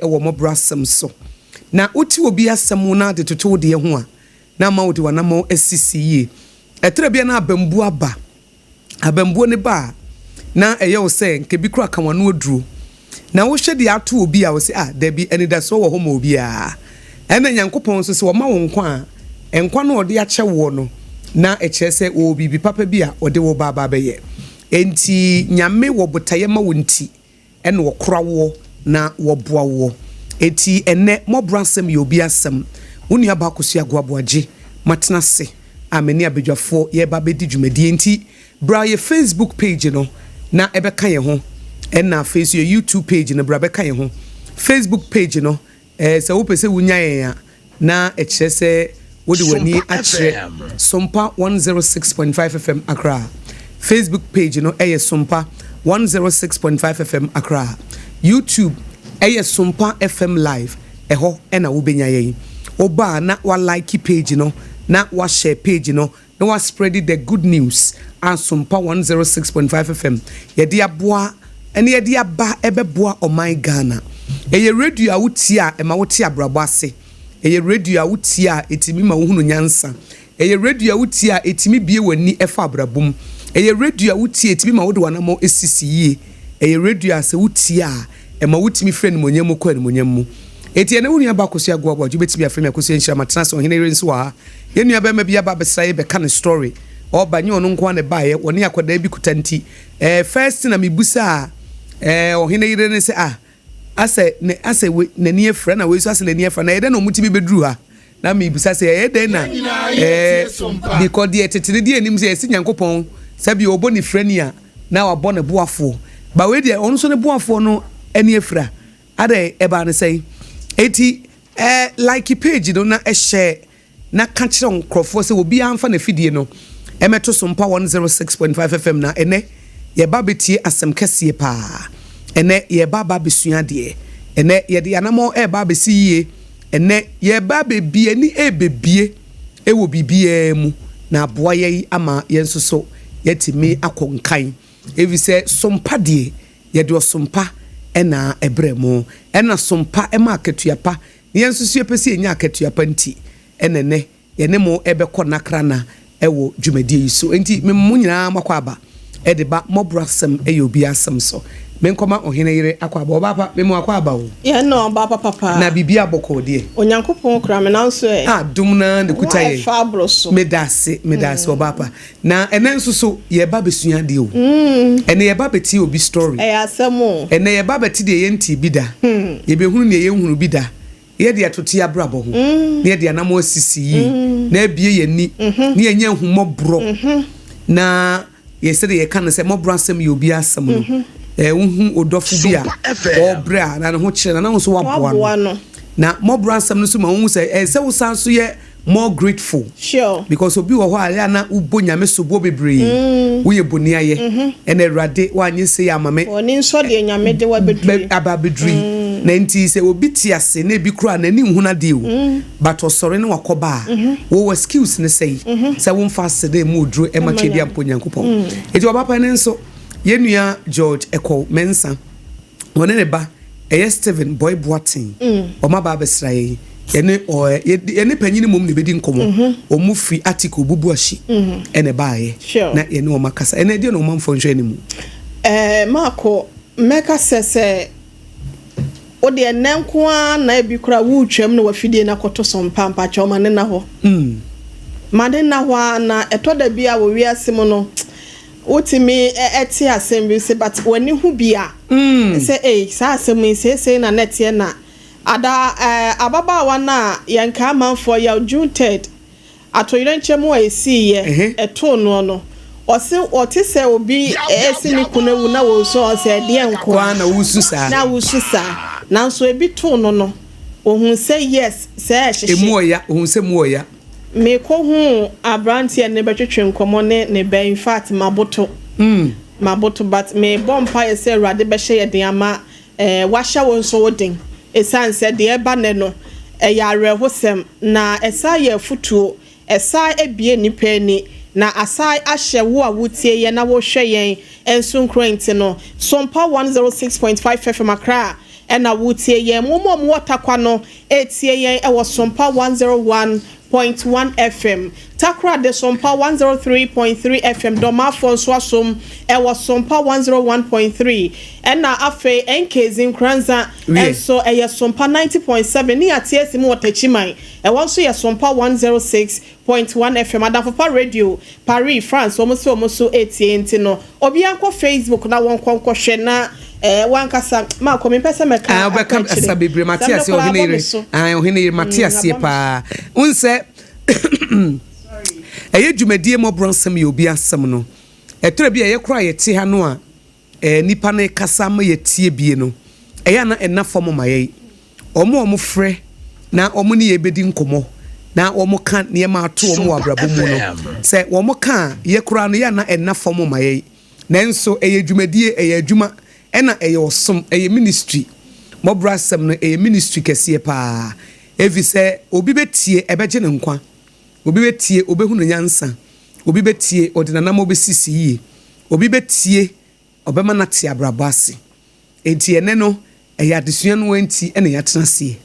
wɔ mmɔborɔ asɛm so. Na wote obi asɛm na de toto wo deɛ ho a, na ama wode w'anammɔn asisi yie. Ɛtɔ da bi a na abambuo aba. Abambuo no ba a, na ɛyɛ wo sɛ nka bi koraa ka w'ano aduro. Na wohwɛ deɛ ato obi a, wose, ah, dabi, anidasoɔ wɔ hɔ ma obiara. Ɛna Nyankopɔn nso, sɛ ɔma wo nkwa a, nkwa no a ɔde akyɛ woɔ no, na ɛkyerɛ sɛ ɔwɔ biribi papa bi a ɔde wo ba aba abɛyɛ. Enti Nyame wɔ botaeɛ ma wo nti ɛna ɔkora woɔ na wɔboa woɔ. Enti ɛnnɛ, mmɔborɔ asɛm yɛ obi asɛm. Wo nua baa Akosua Agoaboagye, matena ase a me ne abadwafoɔ yɛreba abɛdi dwumadie. Enti Bra yɛ Facebook page no na ɛbɛka yɛn ho ɛna afei nso yɛ YouTube page no bra bɛka yɛn ho. Facebook page no eh, sɛ wopɛ sɛ wonya yɛn a na ɛkyerɛ sɛ wode w'ani akyerɛ Sompa 106.5 FM Accra. Facebook page no ɛyɛ Sompa 106.5 FM Accra. YouTube ɛyɛ Sompa FM Live ɛhɔ ɛna wobɛnya yɛn. Woba a na wa like page no na wa share page no na wa spreadi the good news a Sompa 106.5 FM yɛde aboa ɛne yɛde aba ɛbɛboa ɔman Ghana. Ɛyɛ radio a wotie a ɛma wote abrabɔ ase. Ɛyɛ radio a wotie a ɛtumi ma wohunu nyansa. Ɛyɛ radio a wotie a ɛtumi bue w'ani ɛfa abrabɔ mu. Ɛyɛ radio a wotie a ɛtumi ma wode w'anamɔ sisi yie. Ɛyɛ radio a sɛ wotie a ɛma wotumi firi animuonyam mu kɔ animuonyam mu. Enti ɛnnɛ wo nua ba Akosua Agoa Boagye wobɛtumi afrɛ me Akosua Nhyira matena ase ɔhene yere nso wɔ ha. Yɛn nua barima bi aba abɛsra yɛ bɛka ne story. Ɔba nyɛ ɔno nko ara na ɛbaeɛ wɔne akwadaa bi kuta nti eh first thing a mebusaa eh ɔhene yere ne sɛ ah asɛ ne asɛ wei n'ani afira na wei nso asɛ n'ani afira na ɛyɛ dɛn na wɔtumi bɛduru ha na mebisa sɛ ɛyɛ dɛn na eh because deɛ tete no deɛ anim sɛ yɛsi Nyankopɔn sɛbi ɔbɔ ne firani a na wabɔ ne boafoɔ ba wei deɛ ɔno nso ne boafoɔ no ani afira adɛn ɛbaa no sɛn enti eh like page no na share na ka kyerɛ nkurɔfoɔ sɛ obiara mfa n'afidie no mmɛto so mpa 106.5 FM na ɛnɛ yɛba abɛtie asɛm kɛseɛ paa ɛnɛ yɛreba aba abɛsua adeɛ ɛnɛ yɛde yɛn anammɔn ɛreba abɛsi yie ɛnɛ yɛreba abɛbie ani ɛrebɛbie wɔ biribiara mu na aboa yɛn ama yɛn nso so yɛatumi akɔ nkan efisɛ sompa deɛ yɛde ɔsompa na ɛbrɛ mo ɛna sompa ma akatua pa na yɛn nso so yɛpɛ sɛ yɛnya akatua pa nti na ɛnɛ yɛne mo rebɛkɔ nakrana wɔ dwumadie yi so. Enti mema mo nyinaa moakɔ aba de ba mmɔborɔ asɛm yɛ obiara asɛm so. Menkɔma ɔhene yere akɔ aba. Ɔbaa pa, mema wo akɔ aba o. Yɛn na ɔbaa pa papa. Na biribiara bɔkɔɔ deɛ. Onyankopɔn kura me nanso ɛ. Ah, dom no ara na ɛkuta yɛn. Wo a ɛfa aboro so. Meda ase, meda ase ɔbaa pa. Na ɛnɛ nso so yɛreba abɛsua adeɛ o. Ɛnɛ yɛreba abɛtie obi story. Ɛyɛ asɛm o. Ɛnɛ yɛreba abɛte deɛ yɛntee bi da. Yɛbɛhunu deɛ yɛnhunuu bi da. Yɛde atoto yɛn abrabɔ ho, na yɛde anammɔn asisi yie, na abue yɛn ani, na yɛanya ahummɔborɔ, na yɛ sɛdeɛ yɛka no sɛ mmɔborɔ asɛm yɛ obi asɛm no. Wohu odɔfo bi a ɔrebrɛ a na ne ho kyerɛ no, na wo nso woaboa no. Na mmɔborɔ asɛm no nso ma wohu sɛ ɛsɛ sɛ wosan nso yɛ more grateful. Sure. Because obi wɔ hɔ a ɛyɛ a na wobɔ Nyame soboɔ bebree. Woyɛ boniayɛ. Ɛna Awurade woanyɛ sei ama me. W'ani nsɔ deɛ Nyame de wo abɛduru yi. Aba abɛduru yi. Na nti sɛ obi te ase na ebi koraa n'ani nhunu adeɛ o. But ɔsɔre na wakɔba a, wo excuse ne sɛi sɛ womfa aseda a emu oduro ɛma Tweaduampɔ Nyankopɔn. Nti ɔba pa no nso, yɛn nua George Ekow Mensah. Ɔne ne ba, ɛyɛ Stephen Boy Boateng, wɔn aba abɛsra yɛn. Yɛne ɔ yɛne panyin mmom na ebedi nkɔmmɔ. Wɔn firi Article Bubuashi ɛna ɛbaeɛ na yɛne wɔn akasa. Ɛnɛ ɛdeɛn na ɔmanfoɔ nhwɛ anim? Ɛɛ Marko, mɛka sɛ sɛ wo deɛ nnɛ nko ara na ebi koraa woretwam na w'afidie no akɔto so mpa mpakyɛw ma ne nna hɔ. Ma ne nna hɔ ara na ɛtɔ da bi a wɔ wiase mu no Wotumi te asɛm bi se but w'ani hu bi a sɛ ei saa asɛm yi seesei na na ɛteɛ na ada eh, ababaawa no a yɛnkaa amanfoɔ yaw June third atoyerɛnkyɛm a ɛsiiɛ ɛtoo noɔ no ɔse ɔte sɛ obi se ne kunu awu na ɔresu a ɔse ɛdeɛn nko a na wosu saa na wosu saa nanso ebi too no no ohun sɛ yes sɛ ɛhyehye emu ɔya ohun sɛ mu ɔya. Mekohuu abranteɛ no bɛtwetwe nkɔmmɔ ne ne ba infact maboto maboto but mebɔ mpaeɛ sɛ Awurade bɛhyɛ yɛ den ama eh wahyɛ wo nso wo den ɛsiane sɛ deɛ ɛba nnɛ no ɛyɛ awerɛhosɛm na ɛsan yɛ afutuo ɛsan abue nnipa ani na asan ahyɛ wo a wotie yɛn na wohwɛ yɛn nso nkuran nti no Sompa 106.5 FM Accra. ɛna wotie yɛn. Mo a mowɔ Takwa no ɛretie yɛn ɛwɔ Sompa 101.1 FM. Takoradi Sompa 103.3 FM. Dɔmafoɔ nso asom ɛwɔ Sompa 101.3. Ɛna afei NKZ Nkoranza nso ɛyɛ Sompa 90.7 ne yɛate asi mu wɔ Takyiman. Ɛwɔ nso yɛ Sompa 106.1 FM. Adamfopa Radio Paris, France, wɔn nso wɔn nso etie nti no obiara nkɔ Facebook na wɔn nkɔ nkɔhwɛ na wankasa maakɔ mempɛ sɛ mɛka. Ah, wobɛka asa bebree, mate aseɛ, ɔhene yere. Ah, ɔhene yere, mate aseɛ paa. Wohu sɛ ɛyɛ dwumadie mmɔborɔ nsɛm yɛ obi asɛm no, ɛtɔrɔ bi a ɛyɛ koraa yɛte ha no a nipa no kasa ma yɛtie bie no, ɛyɛ ana ɛna fam ma yɛn. Ɔmo a ɔmo frɛ na ɔmo ne yɛ bɛdi nkɔmmɔ na ɔmo ka nneɛma ato ɔmo wɔ abrabɔ mu no, sɛ ɔmo ka a, yɛ koraa no yɛ ana ɛna fam ma yɛn. Nanso ɛyɛ dwumadie, ɛyɛ adwuma, ɛna ɛyɛ ɔsom, ɛyɛ ministry. Mmɔborɔ asɛm no ɛyɛ ministry kɛseɛ paa, ɛfiri sɛ obi bɛtie, ɛbɛgye ne nkwa. Obi bɛtie, obɛhu no nyansa. Obi bɛtie, ɔde nanam obɛsisi yie. Obi bɛtie, ɔbɛma no ate abrabɔ ase. Enti ɛnɛ no ɛyɛ adesua no nti ɛna yɛatena aseɛ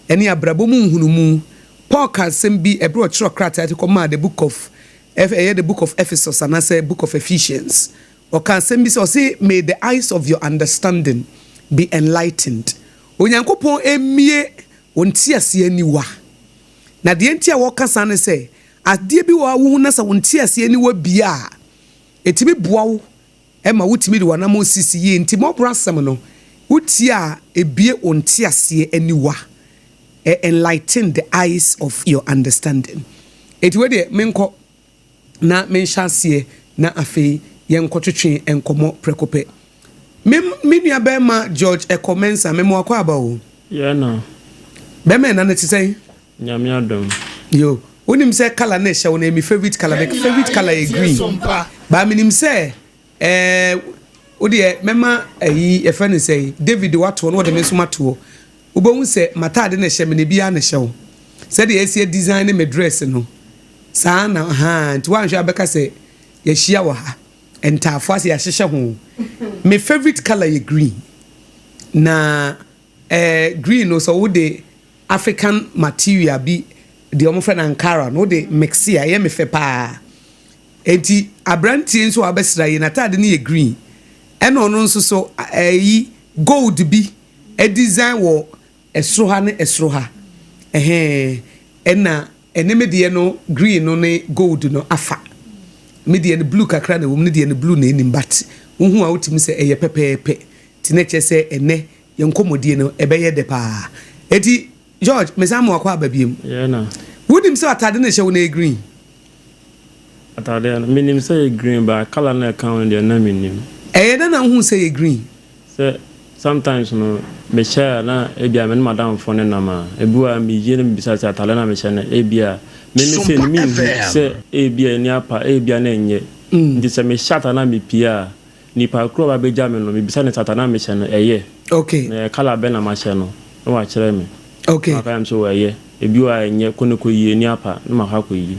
ɛne abrabɔ mu nhunumu. Paul ka asɛm bi ɛberɛ ɔkyerɛ krataa de kɔmaa the book of, ɛyɛ the Book of Ephesus anaasɛ Book of Ephesians. Ɔka asɛm bi sɛ, ɔse, "May the eyes of your understanding be enlightened." Onyankopɔn emie wɔn ti aseɛ aniwa. Na deɛ nti a wɔka saa ne sɛ, adeɛ bi wɔ a wohu na sɛ wɔn ti aseɛ aniwa bia a, ɛtumi boa wo ɛma wotumi de wɔnam sisi yie. Nti mɔboro asɛm no wotie a, ebie wɔn ti aseɛ aniwa, enlighten the eyes of your understanding. Eti wei deɛ, menkɔ na menhyɛ aseɛ na afei yɛnkɔtwetwe nkɔmmɔ prɛko pɛ. Me nua bɛrima George Ɛkɔ Mensa, me mo akɔ aba o. Yɛ na. Bɛrima, ɛna ne te sɛn? Nyame adom. Yo, wonim sɛ colour na ɛhyɛ wo no, mi favourite colour. My favourite colour yɛ green baa. Menim sɛ wodeɛ mɛma ayi, yɛfrɛ no sɛ David watoɔ no, wɔde me nso matoɔ. Wobɛhu sɛ mataade na ɛhyɛ me na ebiara na ɛhyɛ wo. Sɛdeɛ ɛsi design ne me dress no saa na ha, nti woanhwɛ abɛka sɛ yɛahyia wɔ ha, ntaafo ase yɛahyehyɛ ho. Me favourite colour yɛ green na green no, sɛ wode African material bi deɛ wɔn frɛ no Ankara no, wode mix a, ɛyɛ me fɛ paa. Eti aberanteɛ nso a wabɛsra yi, n'ataade no yɛ green, ɛna ɔno nso so ɛyi gold bi ɛdesign wɔ ɛsoro ha ne ɛsoro ha ɛhɛn. Ɛna ɛne me deɛ no, green no ne gold no afa. Me deɛ no blue kakra na ɛwɔ mu, ne deɛ no blue na ɛnim, but wohu a, wotumi sɛ ɛyɛ pɛpɛɛpɛ. Nti na kyerɛ sɛ ɛnɛ yɛn nkɔmmɔdie no ɛbɛyɛ dɛ paa. Eti George, mesan mo akɔ aba biem. Yɛ na. Wonim sɛ atade no ɛhyɛ wo no yɛ green? Atadeɛ no, menim sɛ yɛ green, but colour no ɛka ho deɛ, na menim. Ɛyɛ dɛ na wohu sɛ yɛ green? Sɛ sometimes no, mehyɛ a, na ebia me ne madamfoɔ ne nam a, ebi wɔ a meyie no, mebisa sɛ atade no a mehyɛ no, ebia meme sɛ no menhu sɛ ebia ani apa, ebia na ɛnyɛ. Nti sɛ mehyɛ atade no a, mepie a, nipa koro a wabɛgya me no, mebisa ne sɛ atade no a mehyɛ no ɛyɛ na ɛyɛ colour bɛn na mahyɛ no, na wakyerɛ me. Aka yam sɛ ɛyɛ. Ebi wɔ a ɛnyɛ, kɔ ne kɔ yie, ani apa, na makɔ akɔ yi.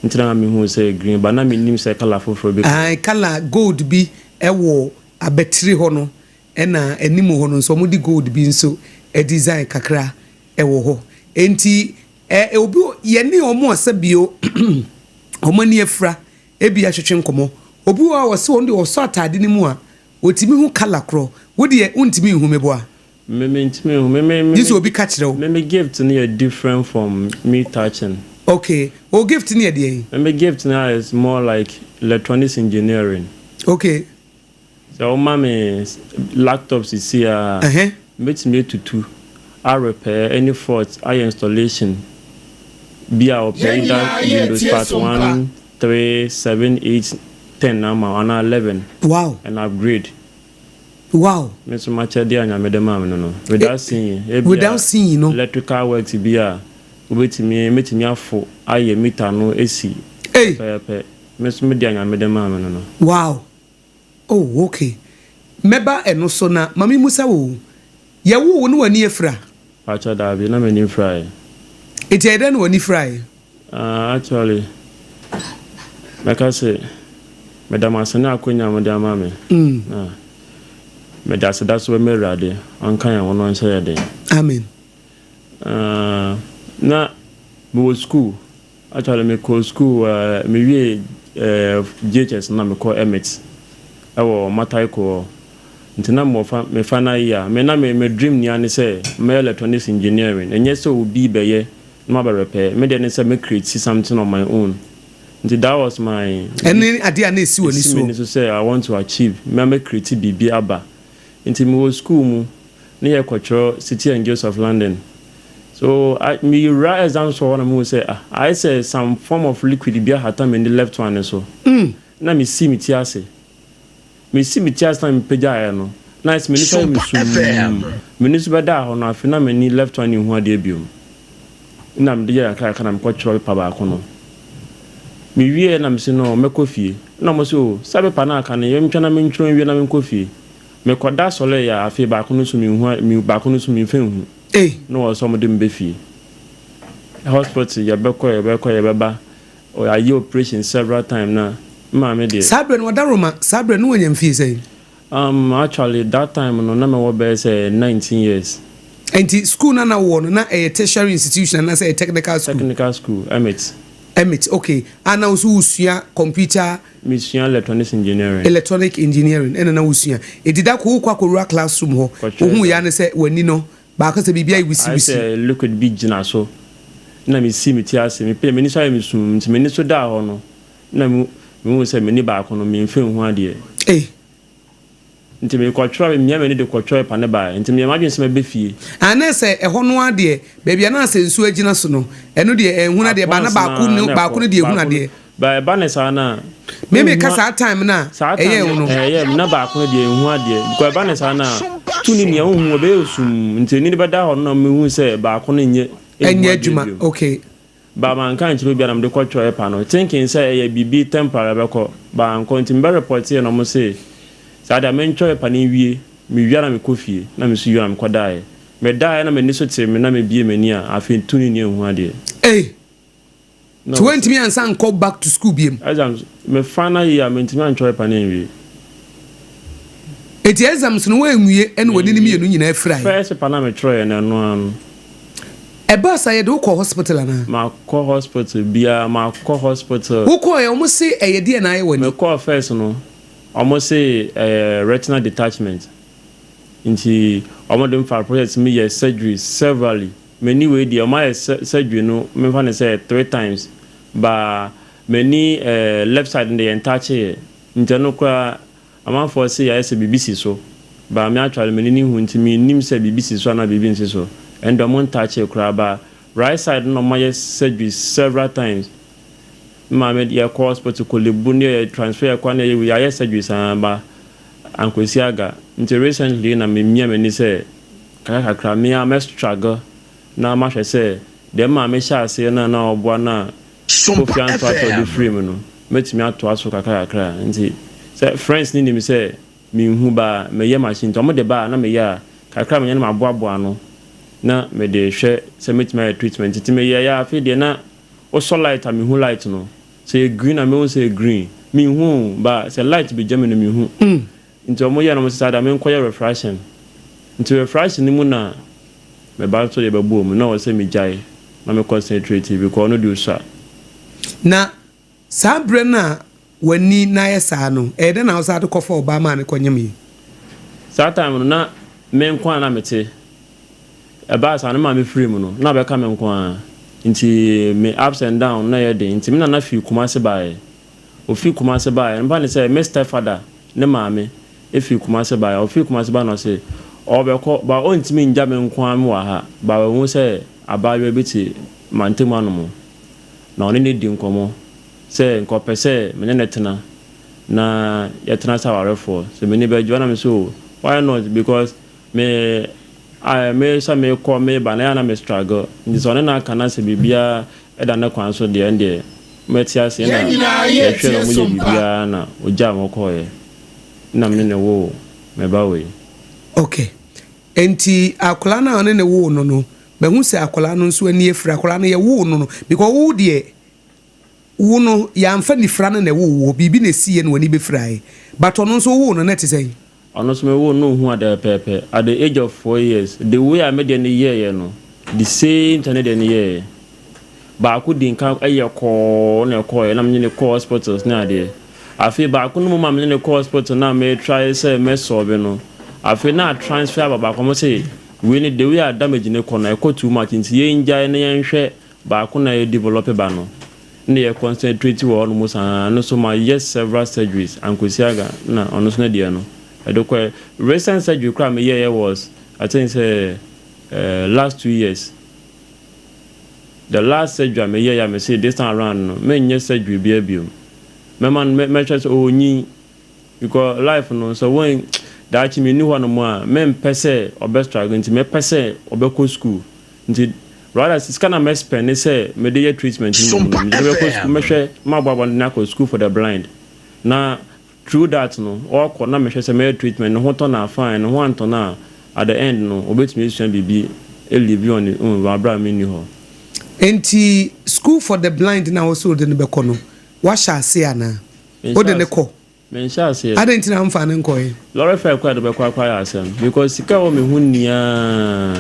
Nti na mehu sɛ green, but na menim sɛ colour foforɔ bi. Ae, colour gold bi ɛwɔ abatiri hɔ no, ɛna anim hɔ no nso wɔde gold bi nso design kakra ɛwɔ hɔ. Nti obi yɛne wɔn a sɛbio wɔn ani afira ebi ahwehwɛ nkɔmɔ. Obi wɔ a wɔsɛ wɔn de wɔsɔ ataade no mu a, wɔtumi hu colour korɔ. Wodeɛ wontumi nhu me boa? Me me ntumi hu. Me me me gye sɛ obi ka kyerɛ wo. Me me gift no yɛ different from me touching. Okay, o gift no yɛ deɛ? Me me gift no is more like electronics engineering. Sɛ woma me laptop sisi a, mɛtumi atutu, a repair any fault, ayɛ installation bi a ɔpɛ, either Windows part 1, 3, 7, 8, 10 ama anaa 11 and upgrade. Me nso makyɛdeɛ a Nyame de maa me no, without seeing ebia. Without seeing no. Electrical works bi a wobɛtumi, mɛtumi afo ayɛ meter no esi Hey. pɛpɛɛpɛ. Me nso me deɛ a Nyame de maa me no. Wow, oh, okay, mɛba ɛno so. Na maame musa wo, yɛwo wo no, w'ani afira? Pakyɛ, daabi, na m'ani mfiraeɛ. Eti ɛyɛ dɛn na w'ani firaeɛ? Actually, mɛka sɛ meda mo ase ne akonnwa a mode ama me. Na. Mede aseda so bɛma Awurade, ɔnka yɛn ho na ɔnhyɛ yɛn den. Amen. Uh, na mewɔ school. Actually, mekɔ school, mewie JHS na mekɔ EMIT ɛwɔ Mataheko hɔ. Nti na mewɔ fa, me final year. Me na me dream nia ne sɛ mɛyɛ electronics engineering. Ɛnyɛ sɛ obi bɛyɛ na mabɛ repair. Me deɛ ne sɛ me create something on my own. Nti that was my Ɛne adeɛ a na ɛsi wɔ ni ɛsi m'ani so. So sɛ I want to achieve. Me mɛ create biribi aba. Nti mewɔ school mu ne yɛ kɔtwerɛ City and Guilds of London. So I, me wura exam so hɔ na mehu sɛ, ah, ayɛ sɛ some form of liquid bi ahata me ne left one ne so. Na me si me ti ase. Me si me ti ase na me pagyaeɛ no. Na ayɛ sɛ m'ani so ayɛ me sum. M'ani so bɛdaa hɔ no, afei na m'ani left one nhu adeɛ biom. Na mede yɛ kakra na mekɔtwerɛ paper baako no. Mewie na mese no mɛkɔ fie. Na ɔmo sɛ, o sɛ paper no aka no, yɛntwa na mentwerɛ nwie na menkɔ fie. Mekɔda sɔre yɛ a, afei baako no so menhu, me baako no so memfa nhu. Ei. Na wɔ sɛ ɔmo de me bɛ fie. Hospital yɛbɛkɔ, yɛbɛkɔ, yɛbɛba. Ayɛ operation several times na maame deɛ. Saa berɛ no ɔda Roma, saa berɛ no wanya mfie sɛn? Actually, that time no na mewɔ bɛyɛ sɛ 19 years. Nti school na na wɔ no, na ɛyɛ tertiary institution anaasɛ ɛyɛ technical school? Technical school, EMIT. EMIT, okay. Ana wo so wosua computer? Mesua electronics engineering. Electronic engineering ɛna na wosua. Enti da ko wokɔ akɔwura classroom hɔ, Kɔtwerɛ wohu exam. ya ne sɛ w'ani no baako sɛ biribi ayɛ Ayɛ wisiwisi. sɛ liquid bi gyina so na mesi me ti ase, mepɛ m'ani so ayɛ me sum, nti m'ani so daa hɔ no na mehu sɛ m'ani baako no memfa nhu adeɛ. Ei. Nti mekɔtwerɛ, memia m'ani de kɔtwerɛ pa ne baeɛ, nti meyɛ m'adwene sɛ mɛbɛ fie. Ana sɛ ɛhɔ no adeɛ, baabi a na sɛ nsuo agyina so no, ɛno deɛ ɛnhunu adeɛ ba na baako no, baako no deɛ ehunu adeɛ? Ba ɛba ne saa na Meme ka saa time na saa time ɛyɛ wo no. Ɛyɛ na baako no deɛ ehu adeɛ because ɛba ne saa na tu ne nea wohu ɔbɛyɛ sum, nti ani bɛda hɔ no na mehu sɛ baako no nyɛ ɛnyɛ ehu adeɛ adwuma bio. Ba manka nkyerɛ obiara na mede kɔtwerɛ pa no, thinking sɛ ɛyɛ biribi temporary bɛkɔ ba ankɔ, nti mebɛ report yɛ na ɔmo se saa deɛ mentwerɛ pa no nwie. Mewia na mekɔ fie na meso wie na mekɔdaeɛ. Medaeɛ na m'ani so tee me na mebie m'ani a, afei tu ne nea ehu adeɛ. Ei. Na nti woantumi ansa nkɔ back to school biom? Exams me final year mentumi antwerɛ pa no nwie. Enti exams no woanwie ɛna w'ani no mmienu nyinaa firae? First paper na metwerɛɛ no, ɛno ara no. Ɛbaa saa, yɛde wokɔ hospital anaa? Makɔ hospital biara, makɔ hospital. Wokɔɛ, ɔmo se ɛyɛ deɛ na ayɛ w'ani? Mekɔɔ first no, ɔmo se ɛyɛ retinal detachment, nti ɔmo de mfa process mi yɛ surgery severally. M'ani wei deɛ, ɔmo ayɛ surgery no, memfa ne sɛ three times ba m'ani left side no deɛ, yɛn yɛ, nti ɛno koraa amanfoɔ se yɛayɛ sɛ biribi si so ba. Me actually m'ani ne hu, nti mennim sɛ biribi si so anaa biribi nsi so. Ɛno deɛ ɔmo ntaakye koraa ba. Right side no na ɔmo ayɛ surgery several times. Maame yɛkɔ hospital, Korle Bu ne yɛ transfer yɛkɔ ne yɛ yɛayɛ surgery saa ba ankwesi aga. Nti recently na memia m'ani sɛ kakra kakra me a mɛ struggle na mahwɛ sɛ deɛ maame hyɛ aseɛ no a na ɔboa no a Kofi Anto atɔ de firi mu no, mɛtumi atoa so kakra kakra. Nti sɛ friends ne nim sɛ menhu ba mɛyɛ machine, nti ɔmo de ba a na meyɛ a kakra menya no, maboaboa no na mede hwɛ sɛ mɛtumi ayɛ treatment. Nti meyɛ yɛ, afei deɛ na wosɔ light a, mehu light no sɛ yɛ green a, mehu sɛ yɛ green. Menhu ba sɛ light bɛgya me no, mehu. Nti ɔmo yɛ no, ɔmo sɛ saa da menkɔyɛ refraction. Nti refraction no mu na meba nso deɛ bɛbɔ mu na wɔ sɛ megyae na me concentrate because ɔno deɛ osua. Na saa berɛ no a w'ani na ayɛ saa no, ɛyɛ dɛn na wo saa de kɔfa ɔbaa maa ne kɔnyem yi? Saa time no na me nko a na mete. Ɛbaa saa no, maame firi mu no na bɛka me nko a, nti me ups and down na yɛ den. Nti me nana firi Kumase baeɛ. Ofiri Kumase baeɛ, mpa ne sɛ me stepfather ne maame efiri Kumase baeɛ. Ofiri Kumase baeɛ na ɔse ɔbɛkɔ ba, ɔntumi ngya me nko a me wɔ ha ba. Wɔn sɛ abaayewa bi te mantam anom na ɔne ne di nkɔmɔ sɛ nka ɔpɛ sɛ me ne ne tena na yɛtena sɛ awarefoɔ, sɛ me ni bɛgye ɔna me so, why not? Because me a me sɛ me kɔ me ba na yɛ na me struggle, nti sɛ ɔne na aka na sɛ biribiara ɛda ne kwan so deɛ, ɛndeɛ mɛte ase na Yɛn nyinaa yɛ yɛhwɛ na tie ɔmo yɛ so mpa. Biribiara na ogya mo kɔɔɛ na me ne ne wo me ba wei. Okay, nti akwadaa no a ɔne ne woo no, mahu sɛ akwadaa no nso ani afiri. Akwadaa no yɛwoo no, because wo deɛ, wo no yɛamfa nifra no na ɛwoo wɔ biribi na ɛsiiɛ na w'ani bɛfiraeɛ, but ɔno nso woo no na ɛte sɛn? Ɔno nso me woo no na ɔhu adeɛ pɛpɛɛpɛ at the age of 4 years. The way a me deɛ no yɛɛyɛ no, the same time ne deɛ no yɛɛyɛ. Baako di nka ɛyɛ kɔɔ na ɛkɔɔyɛ na menye ne kɔɔ hospitals ne adeɛ. Afei baako no mu ma menye ne kɔɔ hospital na me try sɛ mɛsɔɔbe no. Afei na transfer aba baako mo sɛ wei ne the way a damage ne kɔ no, ɛkɔ too much, nti yɛngyae na yɛnhwɛ baako na yɛ develop ba no na yɛ concentrate wɔ hɔnom saa no. So ma yɛ several surgeries ankosi aga na ɔno nso ne deɛ no ɛde kɔ. Recent surgery koraa meyɛyɛ was, I think sɛ last 2 years, the last surgery a meyɛyɛ a mese this time around no, menyɛ surgery bia biom. Mɛma no mɛhwɛ sɛ ɔnyin because life no sɛ wɔn daakye menni hɔ nom a, mempɛ sɛ ɔbɛ struggle, nti mɛpɛ sɛ ɔbɛkɔ school. Nti rather sika na mɛ spend ne sɛ mede yɛ treatment no mu no, mede bɛkɔ school. Mɛhwɛ maboaboa no akɔ School for the Blind na through that no ɔkɔ na mehwɛ sɛ mɛyɛ treatment ne ho tɔ na fine, ne ho antɔ no a, at the end no obɛtumi asua biribi, live on his own wɔ abere a menni hɔ. Nti School for the Blind na wɔsɛ wode no bɛkɔ no, wahyɛ ase anaa wode ne kɔ? Menhyɛ aseɛ. Adɛn nti na mfa ne nkɔɛ? Lorry fare kora de bɛkɔ akɔ ayɛ asɛm because sika wɔ me ho nyinaa,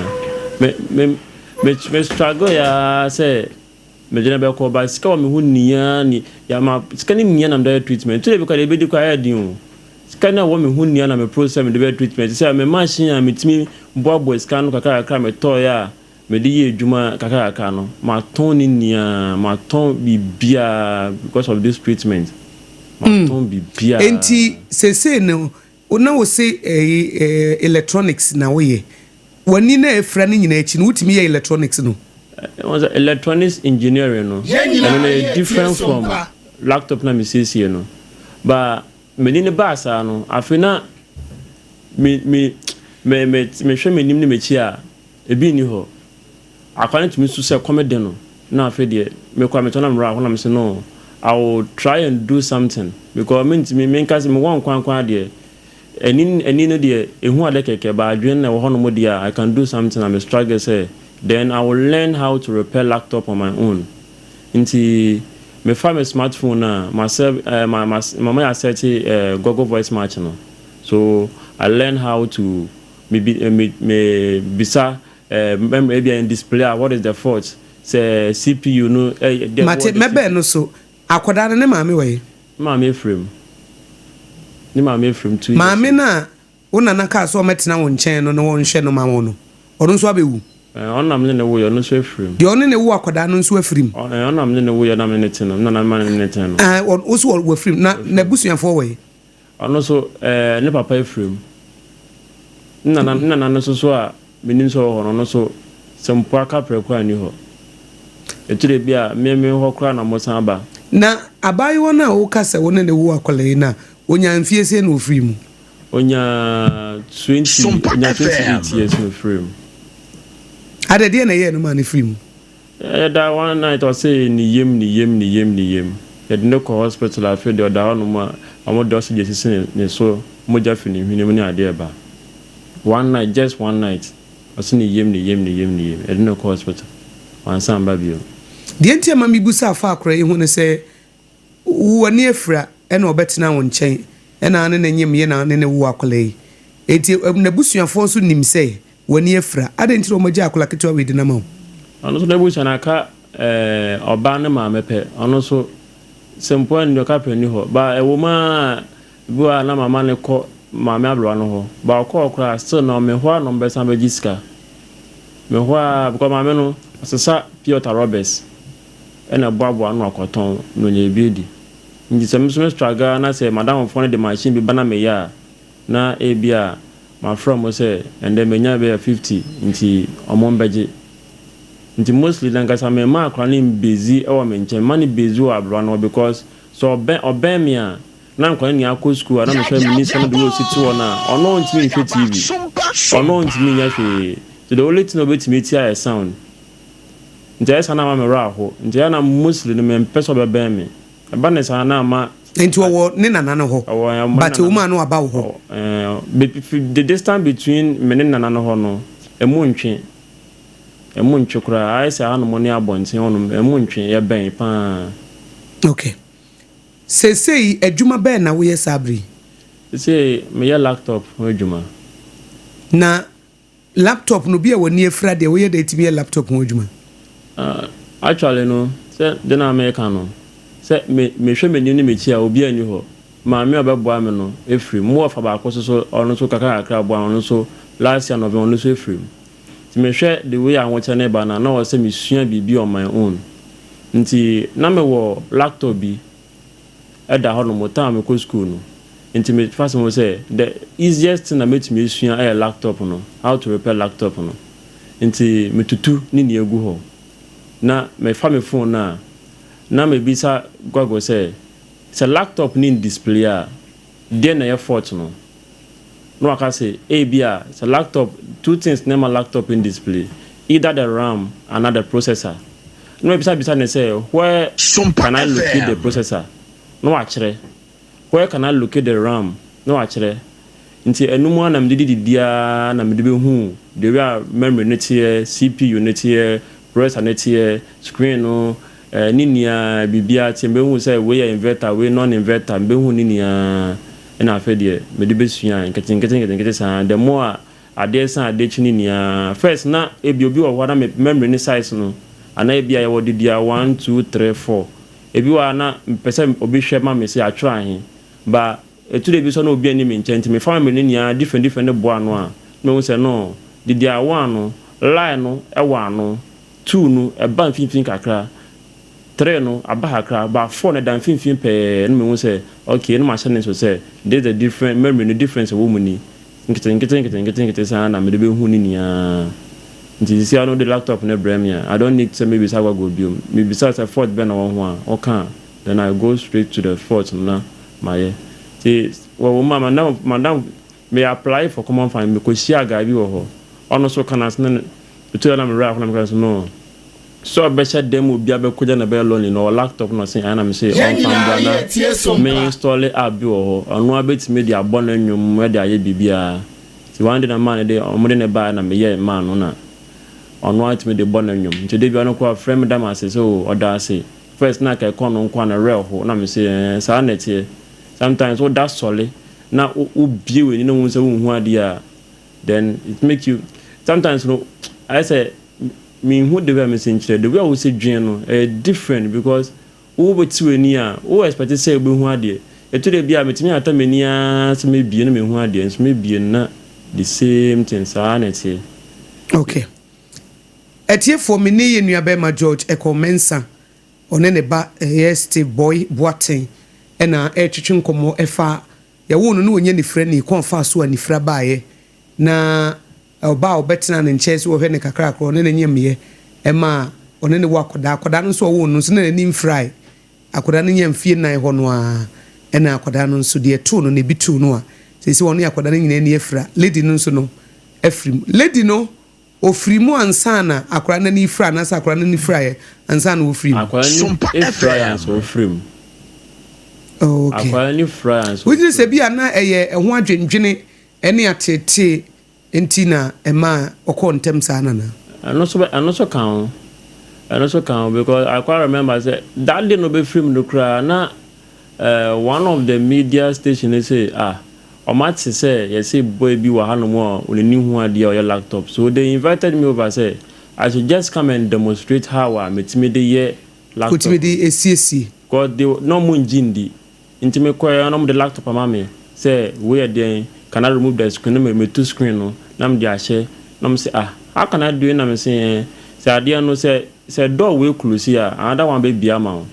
me struggle yaa sɛ mede no bɛkɔ, but sika wɔ me ho nyinaa ni yama sika ne nyinaa na mede yɛ treatment. Nti de bi kɔ de ebedi kɔ ayɛ den o. Sika no a ɛwɔ me ho nyinaa na me process mede bɛyɛ treatment sɛ me machine a metumi boaboa sika no kakra kakra metɔɔyɛ a mede yɛ adwuma kakra kakra no, matɔn ne nyinaa, matɔn biribiara because of this treatment, matɔn biribiara. Nti seesei no na wo se ɛyi electronics na woyɛ. W'ani na efura ne nyinaa akyi no, wotumi yɛ electronics no? Wɔn sɛ electronics engineering no, Yɛn ɛno nyinaa no yɛ yɛ different tie from Sompa. laptop na mesiesie no, but m'ani ne baa saa no, afei na me me me me mehwɛ m'anim ne m'akyi a, ebi nni hɔ. Akwa no tumi so sɛ kɔm de no na afei deɛ mekɔ a metɔ na mmerɛ ahɔ na mese no, I will try and do something because mentumi menka sɛ mewɔ nkwankwan deɛ, ɛni no deɛ ehu ade kɛkɛ ba adwene na ɛwɔ hɔnom deɛ a, I can do something. I'm struggle sɛ then I will learn how to repair laptop on my own. Nti mefa me smartphone a ma sɛ ma ma ma yɛ asɛte Google Voice Match no, so I learn how to me bi me bisa memory ebi a display a, what is the fault, sɛ CPU no Mate, mɛbɛn no so. Akwadaa no ne maame wɔ yi? Maame efirim, ne maame efirim 2 years. Maame no a wo nana kaa sɛ ɔmɛtena wo nkyɛn no na wɔnhwɛ no ma wo no, ɔno nso abɛwu? Ɔnam ne ne wo yɛ, ɔno nso efirim. Deɛ ɔne ne wo akwadaa no nso afirim? Ɔnam ne ne wo yɛ, nam ne ne te no, nana ma ne ne te no. Ɛɛ, wo so wafirim na n'abusuafoɔ wɔ yi? Ɔno nso ne papa efirim. Ne nana no nso so a menim sɛ ɔwɔ hɔ no, ɔno nso sɛ mpo aka prɛko a nni hɔ. Ɛtire bi a mmemme hɔ koraa na mo san ba. Na abaayewa no a woka sɛ wo ne ne wo akwadaa yi no a, onya mfie sɛ na ofiri mu? Onya 20 Sompa onya FM. 28 years na ofiri mu. Adeɛ na ɛyɛ no ma ne firi mu? Ɛda one night ɔsɛ ne yam, ne yam, ne yam, ne yam. Yɛde ne kɔ hospital. Afei deɛ ɔda hɔnom a ɔmo de oxygen sisi ne so, mogya fi ne hwene mu ne adeɛ ba. One night, just one night, ɔsɛ ne yam, ne yam, ne yam, ne yam. Yɛde ne kɔ hospital, wansan ba bio. Deɛ nti ama mebusa afa akora yi ho ne sɛ w'ani afira ɛna ɔbɛtena wo nkyɛn ɛna ne ne nyem yɛ na ne ne wo akwadaa yi, enti n'abusuafoɔ nso nim sɛ w'ani afira. Adɛn nti na wɔagye akwadaa ketewa wei de nam wo? Ɔno nso n'abusua no aka ɔbaa ne maame pɛ. Ɔno nso sɛ mpo ani ɔka pɛ ni hɔ ba. Ɛwɔ mu a bi wɔ a na mama ne kɔ maame aberewa no hɔ ba, ɔkɔɔ koraa still na ɔme hɔ a na ɔmbɛsan bɛgye sika me hɔ a, because maame no ɔsesa pure water rubbers ɛna ɛboaboa no akɔtɔn na onya ebi edi. Nti sɛ me nso me struggle na sɛ madamfoɔ no de machine bi ba na meyɛ a, na ebi a mafrɛ mo sɛ ɛndɛ menya bɛyɛ 50, nti ɔmo mbɛgye. Nti mostly nankasa me mma akora no mbezi ɛwɔ me nkyɛn, mma no bezi wɔ aberewa no hɔ because sɛ ɔbɛn me a, na nkwa no nyinaa kɔ school a, na mehwɛ me nisa no de wɔ si te hɔ no a, ɔno ntumi nhwɛ TV, ɔno ntumi nyɛ hwee. So the only thing a obetumi ti ayɛ sound. Nti ɛyɛ saa na ama me werɛ aho. Nti ɛyɛ na mostly no mempɛ sɛ ɔbɛbɛn me. Ɛba ne saa na ama Nti ɔwɔ ne nana no hɔ? Ɔwɔ but wo maa no aba wo hɔ? The distance between me ne nana no hɔ no, ɛmu ntwe koraa. Ayɛ sɛ hanom ne abɔnten hɔnom, ɛmu ntwe, yɛbɛn paa. Okay, seesei adwuma bɛɛ na woyɛ saa bere yi? Seesei meyɛ laptop ho adwuma. Na laptop no, obi a w'ani afira deɛ, woyɛ dɛn tumi yɛ laptop ho adwuma? Ah, actually no, sɛ deɛ na meka no, sɛ me mehwɛ m'anim ne m'akyi a, obiara nni hɔ. Maame a ɔbɛboa me no afiri mu. Mo wɔfa baako nso so, ɔno nso kakra kakra boa me, ɔno nso last year November ɔno nso afiri mu. Nti mehwɛ the way a ahokyɛ no reba no a, na ɔwɔ sɛ mesua biribi on my own. Nti na mewɔ laptop bi da hɔnom time a mekɔ school no. Nti mefa sɛ ho sɛ the easiest thing a mɛtumi asua yɛ laptop no, how to repair laptop no. Nti metutu ne nea egu hɔ. Na mefa me phone no a, na mebisa Google sɛ, sɛ laptop no ndisplay a, deɛn na ɛyɛ fault no? Na waka sɛ ebia sɛ laptop, two things na ɛma laptop ndisplay, either the RAM anaa the processor. Na mebisa bisa no sɛ where Sompa can I locate the FM. processor? Na wakyerɛ. Where can I locate the RAM? Na wakyerɛ. Nti ɛno mu ara na mede didi ara na mede bɛhuu the way a memory no teɛ, CPU no teɛ, processor no teɛ, screen no, ne nyinaa biribiara teɛ. Mebɛhuu sɛ wei yɛ inverter, wei non inverter, mebɛhuu ne nyinaa ɛna afei deɛ mede bɛsuae nketenkete nketenkete saa. The more a adeɛ san adeɛ kyi ne nyinaa. First na ebi obi wɔ hɔ a na me memory ne size no anaa ebi a yɛwɔ didi a 1, 2, 3, 4. Ebi wɔ hɔ a na mepɛ sɛ obi hwɛ ma me sɛ atwerɛ ahe but ɛtu da bi nso a na obi anni me nkyɛn nti mefa memory no nyinaa different different no boa ano a na mahu sɛ no didi a 1 no line no wɔ ano, 2 no ɛba mfimfini kakra, 3 no aba kakra but 4 no ɛda mfimfini pɛɛ na mahu sɛ okay na mahyɛ ne nso sɛ this the different memory no difference a ɛwɔ mu ni. Nketenkete nketenkete nkete saa na mede bɛhu ne nyinaa. Nti seesei ara no wode laptop no brɛ me a, I don't need sɛ mɛbisa Google biom. Mebisa sɛ fault bɛn na ɛwɔ ho a, ɔka a, then I go straight to the fault no na mayɛ. Nti wɔ mu a madam madam me apply for common fund mekɔhyiaa guy bi wɔ hɔ, ɔno nso ɔka n'ase na ɛtu da na me werɛ aho na meka sɛ no sɛ ɔbɛhyɛ dan mu obi abɛkɔgya na ɛbɛyɛ lonely no ɔwɔ laptop na ɔse ɛna na mese Yɛn ɔmfa nyinaa mbra na yɛretie me Sompa. install app bi wɔ hɔ ɔno ara bɛtumi de abɔ ne nnwom de ayɛ biribiara nti one day na maa no de ɔmo de ne baeɛ na meyɛɛ maa no na ɔno ara tumi de bɔ ne nnwom nti da bi ɔno koraa ɔfrɛ me da me ase sɛ oh ɔda ase first na anka ɛkɔ no nko a na werɛ ho na mese ɛɛ saa na ɛteɛ sometimes woda sɔle na wo bue w'ani na wohu sɛ wonhu adeɛ a then it make you sometimes no ayɛ sɛ menhu the way a mesi nkyerɛ the way a wosi dwen no ɛyɛ different because wo bɛte w'ani a wo expect sɛ wobɛhu adeɛ ɛtɔ da bi a metumi ata m'ani ara sɛ mɛbie na mehu adeɛ nso mɛbie no na the same thing saa na ɛteɛ. Ok. Atiefoɔ, me ne yɛn nuabarima George Ekow Mensah, ɔne ne ba ɛyɛ Steve Boy Boateng ɛna ɛretwetwe nkɔmmɔ ɛfa yɛwoo no na ɔnyɛ nifirani, kwan ɔfaa so a nifira baeɛ na ɔbaa a ɔbɛtenaa ne nkyɛn sɛ ɔhwɛ no kakrakra, ɔne no nyemeeɛ ɛmaa ɔne no wɔ akwadaa. Akwadaa no nso a ɔwoo no nso na n'ani mfirae. Akwadaa no nyaa mfie nnan hɔ no ara ɛna akwadaa no nso deɛ ɛtoo no no ebi too no a seesei ɔne akwadaa no nyinaa ani afira. Lady no nso no afiri mu. Lady no ɔfiri mu ansa na akwadaa no ani refira anaasɛ akwadaa no ani firaeɛ ansa na ɔfiri mu? Akwadaa no Sompa firaeɛ FM. ansa ɔfiri mu. Oh, okay. Akwadaa no ani firaeɛ ansa Wogyedi ɔfiri sɛ mu. bi a na ɛyɛ ɛho adwendwene ne ateetee nti na ɛmaa ɔkɔɔ ntɛm saa no anaa? Ɛno nso ɛno nso ka ho. Ɛno nso ka ho because I quite remember sɛ that day na ɔbɛfiri mu no koraa na eh, one of the media station no say ah wɔn ate sɛ yɛse boy bi wɔ hanom a ɔnani hu adeɛ a ɔyɛ laptop so they invited me over sɛ I should just come and demonstrate how a metumi de yɛ laptop Wotumi de esiesie. Because they na wɔn ngye ndi Nti me kɔɛ na ɔmo de laptop ama me sɛ wei yɛ deɛn can I remove the screen na me metu screen no na me de ahyɛ na ɔmo se ah how can I do it na me se ɛɛ sɛ adeɛ no sɛ sɛ door wei close a another one bɛ bue ama wo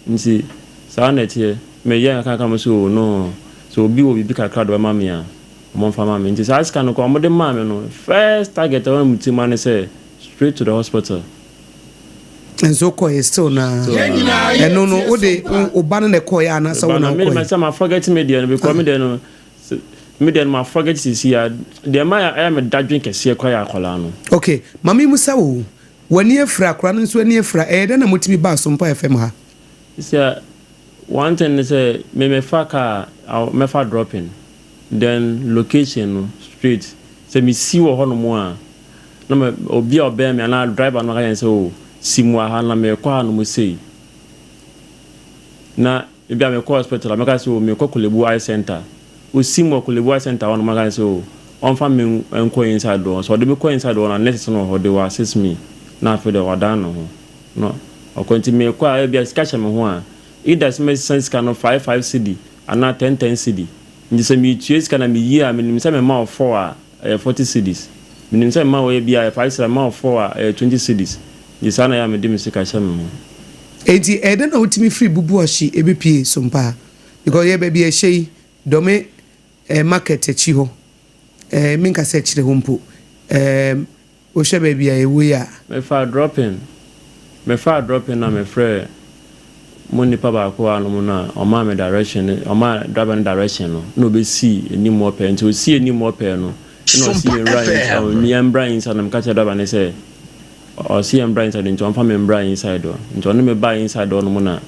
nti saa na ɛteɛ me yɛ nkakrankra ɔmo se oh no sɛ obi wɔ biribi kakra de ɔbɛma me a ɔmo nfa ma me nti saa sika no koraa ɔmo de maa me no first target a ɛwɔ me tirim ara ne sɛ straight to the hospital. Nso wokɔeɛ still na ɛno no wode wo ba no na ɛkɔeɛ anaasɛ wo na wokɔeɛ? Me sɛ ma forget me deɛ no because me deɛ no me deɛ no ma forget sisi a deɛ ma ɛyɛ me dadwen kɛseɛ koraa yɛ akwadaa no. Okay, ma me musa wo, w'ani afira, akwadaa no nso ani afira, ɛyɛ dɛn na motumi baa Sompa FM ha? Sɛ one thing ne sɛ me mefa car a mɛfa dropping then location no straight sɛ mesi wɔ hɔnom a na me obi a ɔbɛn me anaa driver no aka kyerɛ no sɛ oh si mu wɔ ha na merekɔ hanom sei na ebi a mekɔ hospital a mɛka sɛ oh merekɔ Korle Bu Eye Center. Osim wɔ Korle Bu Eye Centre hɔ no maka no sɛ oh ɔmfa me nkɔ inside hɔ, sɛ ɔde me kɔ inside hɔ no a nurses no wɔ hɔ they will assist me na afei deɛ wadan ne ho na ɔkɔ. Nti mekɔ a ebia sika hyɛ me ho a either sɛ mɛsesa sika no 5 5 cedi anaa 10 10 cedi. Nti sɛ metua sika na meyi a, menim sɛ mema wo 4 a ɛyɛ 40 cedis, menim sɛ mema wo ebia ɛyɛ 5 cedi a, mema wo 4 a ɛyɛ 20 cedis. Nti saa na ɛyɛ a mede me sika hyɛ me ho. Enti ɛyɛ dɛn na wotumi firi Bubuahyi ebepie Sompa? Because yɛ baabi a ɛhyɛ yi, Dɔme market akyi hɔ, menka sɛ akyire hɔ mpo, wohwɛ baabi a ɛwɔ yi a. Mefaa dropping na mefrɛ mo nipa baako a nom no a ɔmaa me direction no, ɔmaa driver no direction no na obɛsii anim hɔ pɛɛ. Nti osii anim hɔ pɛɛ no ɛna ɔsi yɛn wura yɛn mbra inside, na meka kyerɛ driver no sɛ ɔsi yɛn mbra inside, nti ɔmfa me mbra inside hɔ. Nti ɔne me baa inside hɔ nom na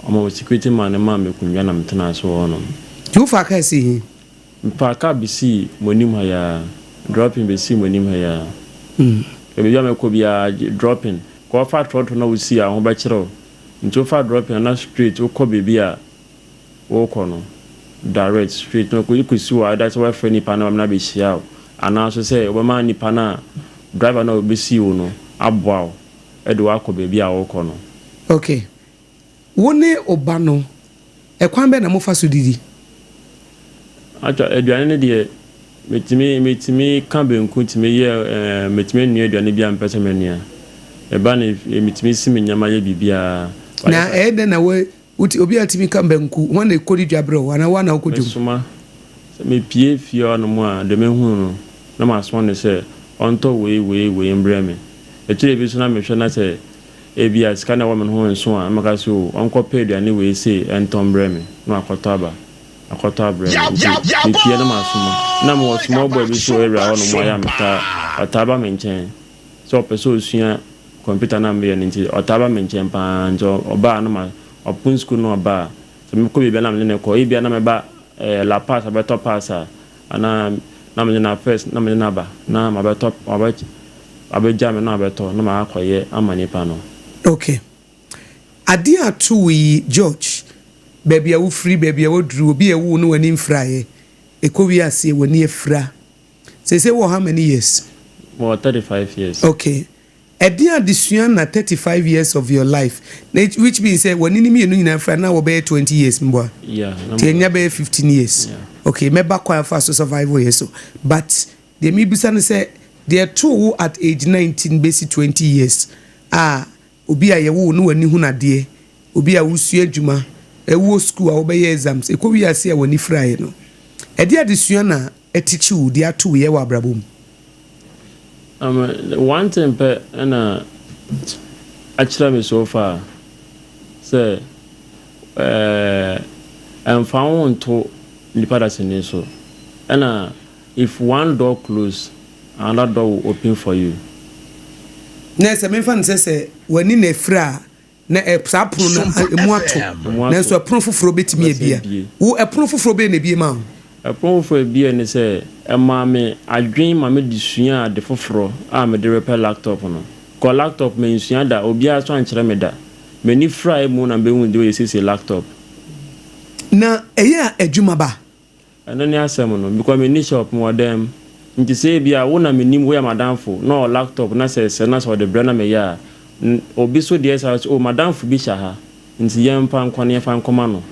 ɔma security man no maa me akonnwa na metena so wɔ hɔnom. Nti wofa kaa si he? Mfa kaa besii mo anim ha yaa, dropping besii mo anim ha yaa. Baabi a mɛkɔ biara dropping kɔ, ɔfa trɔtrɔ na wosi a ho bɛkyerɛw. Nti wofa dropping na straight wokɔ baabi a wokɔ no direct straight na kɔsi wɔ either sɛ wɔafrɛ nipa no na bɛhyia wo anaa so sɛ wobɛma nipa no a driver no a obɛsii wo no aboa wo ɛde wakɔ baabi a wokɔ no. Okay, wo ne ɔba no, ɛkwan bɛn na mofa so didi? Atwa aduane no deɛ, metumi ka benku, tumi yɛ metumi nua aduane bi a mpɛ sɛ menua ɛba ne metumi si me nneɛma yɛ biribiara. Na ɛyɛ dɛn na wo wuti obi a tumi ka banku wɔn na ekodi dwa brɛ wo anaa wɔn na wokɔ dwom? Mesoma sɛ mepie fie hɔnom a, deɛ mehunu no na masoma no sɛ ɔntɔ wei wei wei mbrɛ me. Akyire bi so na mehwɛ na sɛ ebi a sika na ɛwɔ me ho nso a, mɛka sɛ o ɔnkɔpɛ aduane wei sei ɛntɔ mbrɛ me na wakɔtɔ aba akɔtɔ abrɛ me. Nti mepie na masoma na mewɔ small boy bi so wɔ area hɔnom a ɛyɛ a metaa ɔtaa ba me nkyɛn sɛ ɔpɛ sɛ osua computer na meyɛ no, nti ɔtaa ba me nkyɛn paa. Nti ɔbaa no ma ɔpon school no, ɔbaa sɛ mekɔ baabi a na mene ne kɔ, ebia na meba La Pass abɛtɔ pass a anaa na mene na first na mene naba na mabɛtɔ mabɛ abɛgya me na mabɛtɔ na maakɔyɛ ama nipa no. Okay, adeɛ a to wo yi, George, baabi a wofiri, baabi a waduru, obi a ɛwo no w'ani mfiraeɛ, ɛkɔ wi aseɛ w'ani afira sese wɔ how many years? Mewɔ 35 years. Okay, ɛdeɛ adesua na 35 years of your life na which means sɛ w'ani ne mmienu nyinaa fira na wɔbɛyɛ 20 years mboa? Yeah. Na nti ɛnya bɛyɛ 15 years. Yeah. Okay, mɛba kwan fa so survival yɛ so, but deɛ mebisa no sɛ deɛ ɛtoo wo at age 19 bɛsi 20 years a, obi a yɛwo no w'ani hu nadeɛ, obi a wosua adwuma, ɛwɔ school a wobɛyɛ exams, ɛkɔ wi ase a w'ani firaeɛ no, ɛdeɛ adesua na ɛtikyi wo deɛ ato wo yɛ wɔ abrabɔ mu? One thing pɛ ɛna akyerɛ me so far sɛ ɛmfa wo nto nipa dasani so, ɛna if one door close, another door will open for you. Na sɛ memfa no sɛ w'ani na afira a, na saa pono no emu ato, nanso ɛpono foforɔ bɛtumi abia wo. Ɛpono foforɔ bɛyɛ na ebie ma wo? Ɛpono foforɔ ebie ne sɛ ɛmaa me adwen ma me de sua ade foforɔ a mede repɛ laptop no kɔ. Laptop mensua da, obiara so ankyerɛ me da. M'ani fira mu na mbɛhu de wɔyɛ siesie laptop. Na ɛyɛ a adwuma ba? Ɛno ne asɛm no, because menni shop, mewɔ dɛm. Nti sɛ ebi a wo na menim woyɛ madamfo na ɔwɔ laptop na sɛ na sɛ ɔde brɛ na meyɛ a, obi so deɛ saa sɛ o madamfo bi hyɛ ha nti yɛmfa nkɔ ne yɛmfa nkɔma no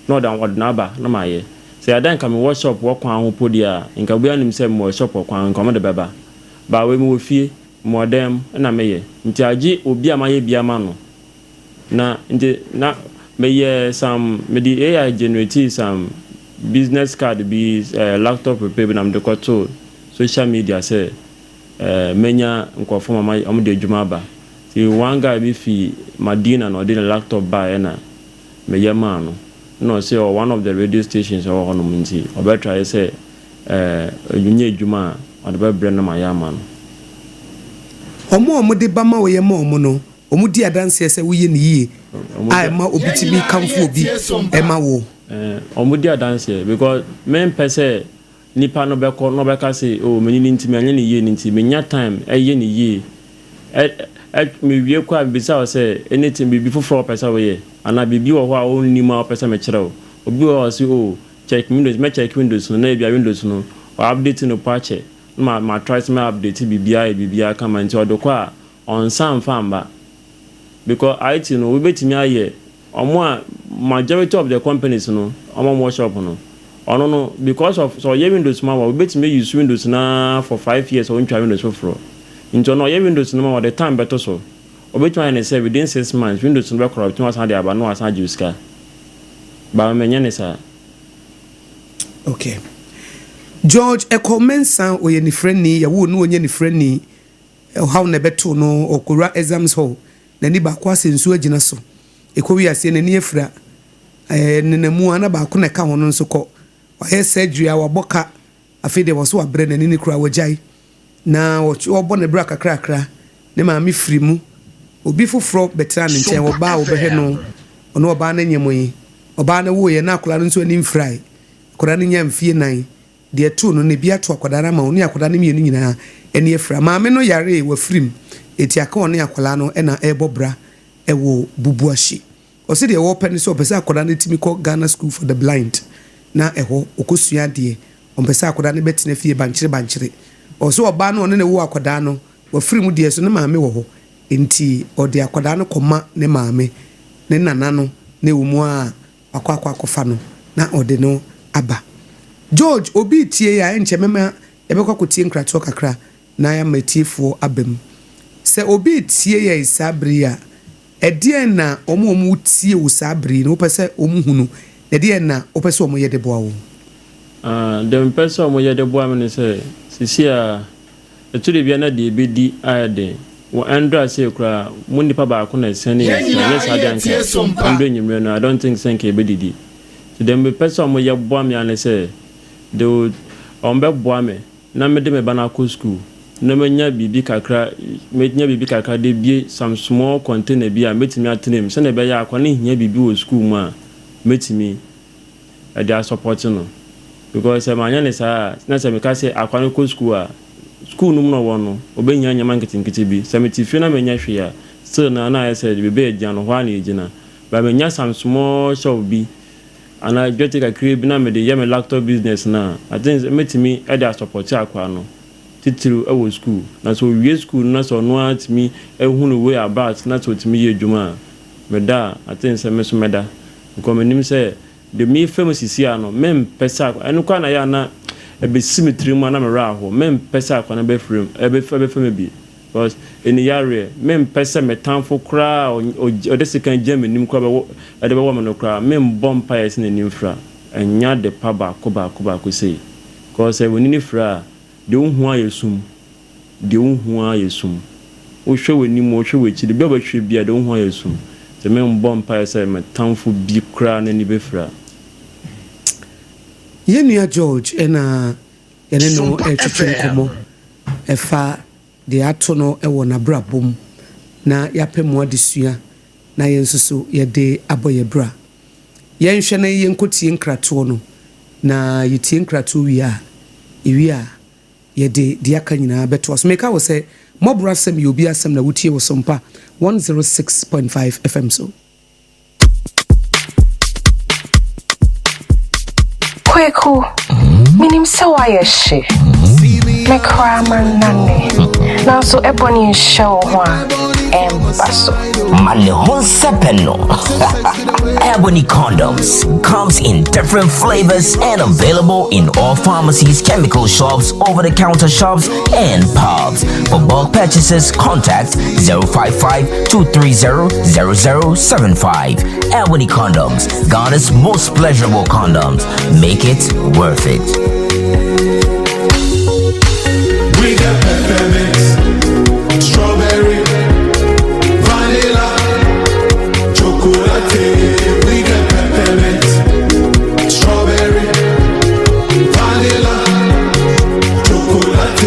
na ɔde n'aba na mayɛ. Sɛ yɛada nka mewɔ shop wɔ kwan ho po deɛ a, nka obiara nim sɛ mewɔ shop wɔ kwan ho, nka ɔmo de bɛba. Ba wei mewɔ fie, mewɔ dɛm ɛna meyɛ, nti agye obi a mayɛ bi ama no. Na nti na meyɛ some, mede AI generate some business card bi, laptop repair bi, na mede kɔto social media sɛ menya nkurɔfoɔ ma ɔmo de adwuma aba. Nti one guy bi fi Madina na ɔde ne laptop baeɛ na meyɛ maa no, na ɔsɛ ɔwɔ one of the radio stations ɛwɔ hɔnom, nti ɔbɛtry sɛ nyɛ adwuma a ɔde bɛbrɛ no ma yɛ ama no. Ɔmo a ɔmo de ba ma wɔyɛ ma ɔmo no, ɔmo di adanseɛ sɛ woyɛ ne yie a ɛma obi tumi kamfo obi ɛma wo? Ɔmo di adanseɛ because mempɛ sɛ nipa no bɛkɔ na ɔbɛka sɛ o meni ne nti manyɛ ne yie ne nti menya time ɛyɛ ne yie. Ɛ ɛ mewie kɔ a, mebisa wo sɛ anything, biribi foforɔ a wɔpɛ sɛ woyɛ anaa biribi wɔ hɔ a wonnim a wɔpɛ sɛ mekyerɛ wo. Obi wɔ hɔ a ɔse o. Check windows, mɛ check windows no na ebia windows no ɔ update no po akyɛ na ma ma try sɛ mɛ update biribiara ayɛ biribiara kama nti ɔde kɔ a ɔnsan mfa mba because IT no wobɛtumi ayɛ ɔmo a majority of the companies no ɔmo a ɔmo wɔ shop no ɔno no because of sɛ ɔyɛ windows ma wa wobɛtumi a use windows no ara for 5 years a ɔntwa windows foforɔ. Nti ɔno ɔyɛ windows no ma ɔde time bɛto so, ɔbɛtumi ayɛ ne sɛ within 6 months windows no bɛ corrupt na wasan de aba na wasan agye wo sika ba. Mɛnyɛ ne saa. Okay, George Ɛkɔ Mensah, ɔyɛ nifrani, yɛwo no ɔnyɛ nifrani. Ɔhaw na ɛbɛto no, ɔkɔwura exams hall, n'ani baako asɛ nsuo agyina so, ɛkɔwi aseɛ n'ani afira nenamu a na baako na ɛka ho no nso kɔ wayɛ surgery a wabɔ ka. Afei deɛ wɔ so wabrɛ n'ani ne kura wagyae na wɔbɔ ne bra kakrakra. Ne maame firi mu, obi foforɔ bɛtena ne nkyɛn, ɔbaa a wɔbɛhwɛ no, ɔno ɔbaa no nyɛ mo yi, ɔbaa no woyɛ na akwadaa no nso ani mfirae. Akwadaa no nya mfie 4, deɛ too no na ebi ato akwadaa no ama ɔne akwadaa no mmienu nyinaa ani afira. Maame no yare wafirim, eti aka ɔne akwadaa no ɛna ɛrebɔ bra ɛwɔ Bubuahyi. Ɔsi deɛ wɔpɛ no sɛ ɔpɛ sɛ akwadaa no tumi kɔ Ghana School for the Blind na ɛhɔ ɔkɔsua adeɛ. Ɔmpɛ sɛ akwadaa no bɛtena fie bankyere bankyere. Ɔsɛ ɔbaa no ɔne ne wo akwadaa no wafiri mu deɛ so ne maame wɔ hɔ, nti ɔde akwadaa no kɔma ne maame ne nana no na ɛwɔ mu a wakɔ akɔfa no na ɔde no aba. George, obi tie a ɛnkyɛ mɛma yɛbɛkɔ akɔtie nkratoɔ kakra na yɛama tiefoɔ aba mu. Sɛ obi tie yɛ saa bere yi a, ɛdeɛn na wɔn a wɔn tie wo saa bere yi na wopɛ sɛ wɔn hu no, ɛdeɛn na wopɛ sɛ wɔn yɛ de boa wo? Deɛ mepɛ sɛ wɔn yɛ de boa me ne sɛ sisi a ɛtu de bia na deɛ ebɛdi ayɛ den wɔ ɛndra se koraa mo nipa baako na ɛsɛn yɛ sɛ ɛnyɛ saa deɛ anka ɛndra enyimire no, I don't think sɛ nka ebɛdidi. So deɛ mepɛ sɛ wɔn yɛ boa me ane sɛ de wɔn bɛboa me na mede me ba no akɔ school na manya biribi kakra, menya biribi kakra de bie some small container bi a mɛtumi atena mu sɛnea ɛbɛyɛ akwa ne hia biribi wɔ school mu a mɛtumi ɛde asupport no, because sɛ manyɛ ne saa na sɛ meka sɛ akwa no kɔ school a, school no mu na ɔwɔ no ɔbɛhia nneɛma nketenkete bi. Sɛ mete fie na menya hwee a, still na ayɛ sɛ biribi a gyina no hɔ a na ɛgyina, but menya some small shop bi anaa dwete kakra bi na mede yɛ me laptop business na I think mɛtumi ɛde asupport akwa no titiriw ɛwɔ school. Na sɛ owie school no na sɛ ɔno ara tumi ehu no way about na sɛ otumi yɛ adwuma a meda a, I think sɛ me so mɛda, because menim sɛ de mi fam sisi a no mempɛ sɛ akwa ɛno kora na yɛ ana ɛbɛsi me tirim a na mmerɛ aho. Mempɛ sɛ akwa no bɛfiri mu ɛbɛfa me bi because ɛni yareɛ. Mempɛ sɛ metamfo koraa ɔde sika gya m'anim koraa bɛwɔ ɛde bɛwɔ me no koraa. Membɔ mpaeɛ sɛ n'anim fira ɛnya de pa baako baako baako sei, because sɛ w'ani fira a, deɛ wohu ayɛ sum, deɛ wohu ayɛ sum. Wohwɛ w'anim, wohwɛ w'akyi, de bi a wobɛhwɛ bi a deɛ wohu ayɛ sum. Sɛ membɔ mpaeɛ sɛ metamfo bi koraa n'ani bɛfira. Yɛn nua George ɛna yɛne no ɛtwetwe nkɔmmɔ ɛfa deɛ ato no ɛwɔ n'abrabɔ mu na yɛapɛ mu adesua na yɛn nso so yɛde abɔ yɛ bra. Yɛnhwɛ na yɛnkɔtie nkratoɔ no, na yɛtie nkratoɔ wie a, ewie a yɛde deɛ aka nyinaa bɛtoa so. Meka wɔ sɛ mmɔborɔ asɛm yɛ obi asɛm na wotie wɔ Sompa 106.5 FM so. Kweku, minim sɛ woayɛ hye. Me koraa mannane. Nanso ɛbɔ ne nhyɛ wo ho a, ɛmba so. Ma ne ho nsɛpɛ no. Ebony condoms comes in different flavors and available in all pharmacies, chemical shops, over-the-counter shops, and pubs. For bulk purchases, contact 055 230 0075. Ebony condoms, Ghana's most pleasurable condoms. Make it worth it. We got peppermint, strawberry, vanilla, chocolate. We got peppermint, strawberry, vanilla, chocolate.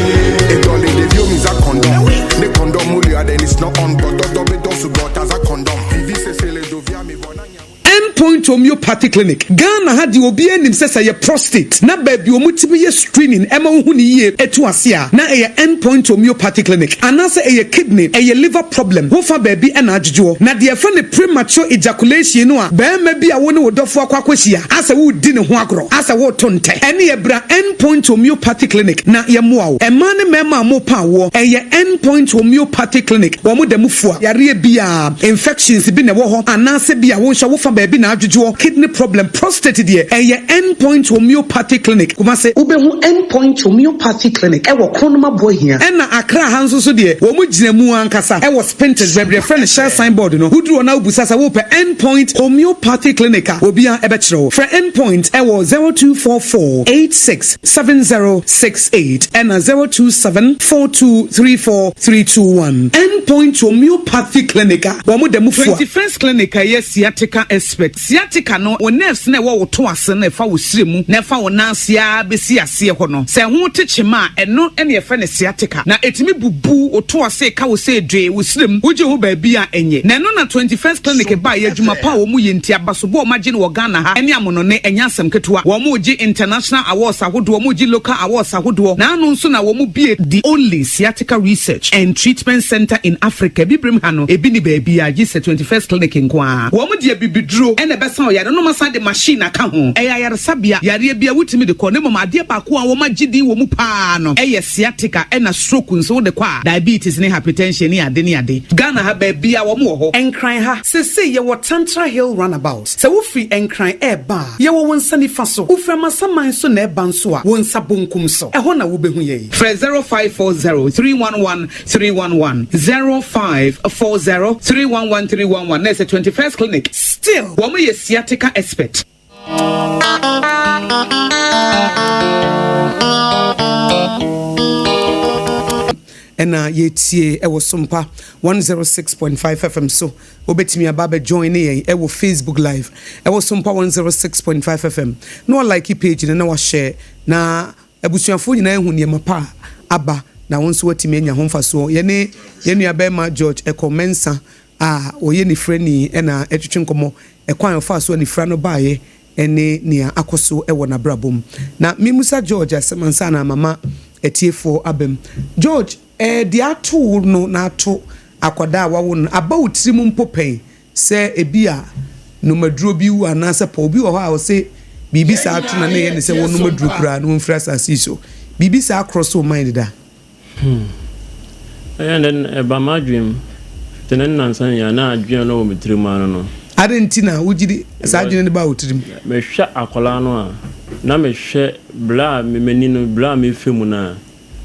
Edɔle ɖeviwo mi za condom ne condom mu lia then it's not on but dɔdɔ be dɔ sugbɔ ta za condom vivi sese le dovia mi vɔ na nya. Endpoint Homeopathy. Homeopathy Clinic. Ghana ha deɛ obiara nim sɛ sɛ ɛyɛ prostate na baabi a wɔtumi yɛ screening ɛma wohu no yie ɛtu ase a na ɛyɛ End Point Homeopathy Clinic anaasɛ ɛyɛ kidney, ɛyɛ liver problem, wofa baabi ɛna adwodwoɔ. Na deɛ yɛfrɛ no premature ejaculation no a barima bi a wo ne wo dɔfoɔ akɔ akɔhyia asɛ woredi ne ho agorɔ asɛ woreto ntɛ ɛneɛ bra End Point Homeopathy Clinic na yɛmmoa wo. Mmaa ne mmarima a mopa awoɔ ɛyɛ End Point Homeopathy Clinic wɔn da mu fua yareɛ biara, infections bi na ɛwɔ hɔ anaasɛ bi a wo nso wofa baabi na adwodwoɔ, kidney problem, prostate deɛ ɛyɛ End Point Homeopathy Clinic, Kumasi. Wobɛhu End Point Homeopathy Clinic wɔ Kronum Aboahia. Ɛna Accra ha nso so deɛ wɔn gyina mu ankasa wɔ Spintex baabi a yɛfrɛ no Shell sign board no. Woduru hɔ na wobisa sɛ wopɛ End Point Homeopathy Clinic a, obiara bɛkyerɛ wo. Frɛ End Point wɔ 0244 86 7068 ɛna 027 4234 321. End Point Homeopathy Clinic a wɔn da mu fua. 21st Clinic a ɛyɛ sciatica expert. Sciatica no, wo nerves no a ɛwɔ wo to ase no a ɛfa wo srɛ mu na ɛfa wo nan ase ara bɛsi aseɛ hɔ no, sɛ ɛho te kyema a, ɛno na yɛfrɛ no sciatica. Na ɛtumi bubu wo to ase ka wo sɛ dwee wo srɛ mu, wogye ho baabi a ɛnyɛ. Na ɛno na 21st Clinic baeɛ, adwuma pa a wɔn yɛ nti, abasobɔ a wɔagye no wɔ Ghana ha ne amonone, ɛnyɛ asɛm ketewa. Wɔregye international awards ahodoɔ, wɔregye local awards ahodoɔ. Na ano nso na wɔbue the only sciatica research and treatment centre in Africa. Abibirem ha no, ebi nni baabiara gye sɛ 21st Clinic nko ara. Wɔde abibiduro na ɛbɛsa ɔyare no na wɔasan de machine aka ho. Ɛyɛ ayaresabea, yareɛ biara wotumi de kɔ na mmom adeɛ baako a wɔagye din wɔ mu pa ara no yɛ sciatica ɛna stroke nso wode kɔ a, diabetes ne hypertension ne ade ne ade. Ghana ha baabiara wɔn wɔ hɔ. Nkran ha, seesei yɛwɔ Tantra Hill Runabout. Sɛ wofiri Nkran reba a, yɛwɔ wo nsa nifa so. Wofiri Amasaman nso na ɛreba nso a, wo nsa bonkum so. Ɛhɔ na wobɛhu yɛn. Frɛ 0540 311 311, 0540 311 311 na ɛsɛ 21st Clinic. Still, wɔn yɛ sciatica expert. Ɛna yɛtie ɛwɔ Sompa 106.5 FM so. Wobɛtumi aba abɛ join ne yɛn ɛwɔ Facebook live ɛwɔ Sompa 106.5 FM na wa like page no na wa share na abusuafoɔ nyinaa ahu nneɛma pa a aba na wo nso woatumi anya ho mfasoɔ. Yɛne yɛn nua barima George Ekow Mensah a ɔyɛ nifirani na ɛtwetwe nkɔmmɔ ɛkwan a ɔfaa so a nifira no baeɛ ne nea akɔ so wɔ n'abrabɔ mu. Na memmisa George asɛm ansa na mama atiefoɔ aba mu. George, eh, deɛ ato wo no na ato akwadaa a wawo no no, aba wo tirim mpo pɛn sɛ ebia nomaduro bi wu anaasɛ pɔ? Obi wɔ hɔ a ɔse biribi saa to no a na ɛyɛ no sɛ wɔnnom aduro koraa na wɔmfiri asase yi so. Biribi saa cross wo mind da? Hmm. Ɛyɛ dɛ ɛba m'adwene mu. Fiti ne nnansa nyinaa na adwene no wɔ me tirim ano no. Adɛn nti na wogye di saa adwene no baa wo tirim? Mehwɛ akwadaa no a, na mehwɛ berɛ a m'ani no, berɛ a merefa mu no a,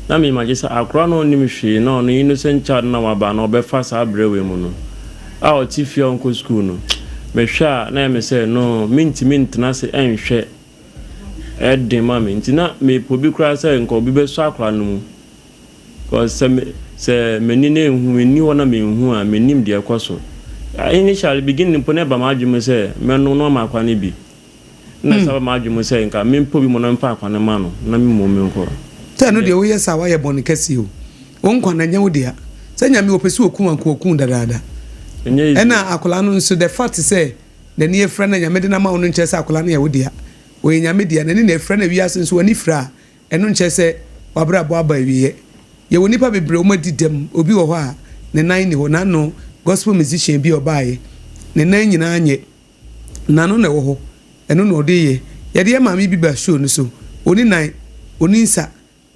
na me magye sɛ akwadaa no ɔnnim hwee na ɔno innocent child na waba na ɔbɛfa saa berɛ wei mu no a ɔte fie a ɔnkɔ sukuu no, mehwɛ a na ɛyɛ me sɛ no mentumi ntena ase nhwɛ ɛyɛ den ma me nti na mepɛ obi koraa sɛ nka obi bɛsɔ akwadaa no mu because sɛ me sɛ m'ani na ehu menni hɔ na menhu a mennim deɛ ɛkɔ so initially beginning mpo na ɛba m'adwene mu sɛ mɛnom na ama akwadaa no bi na ɛsan ba m'adwene mu sɛ nka mempɛ obi mu na memfa akwadaa no ma no na me mmom menkɔ. Sɛ ɛno deɛ woyɛ saa woayɛ bɔne kɛseɛ o. Wo nkwa no ɛnyɛ wo dea. Sɛ Nyame ɔpɛ sɛ ɔku wo a nka ɔku wo dadaada. Ɛna akwadaa no nso the fact sɛ N'ani afira na Nyame de no ama wo no nkyerɛ sɛ akwadaa no yɛ wo dea. Ɔyɛ Nyame dea. N'ani na afira na wiase nso w'ani fira a, ɛno nkyerɛ sɛ w'abrabɔ aba awieɛ. Yɛwɔ nnipa bebree a wɔadi dɛm. Obi wɔ hɔ a, ne nan nni hɔ. N'ano, gospel musician bi a ɔbaeɛ, ne nan nyinaa nyɛ. N'ano na ɛwɔ hɔ. Ɛno na ɔde yɛ. Yɛde yɛn maame bi baa show no so. Ɔnni nan, ɔnni nsa.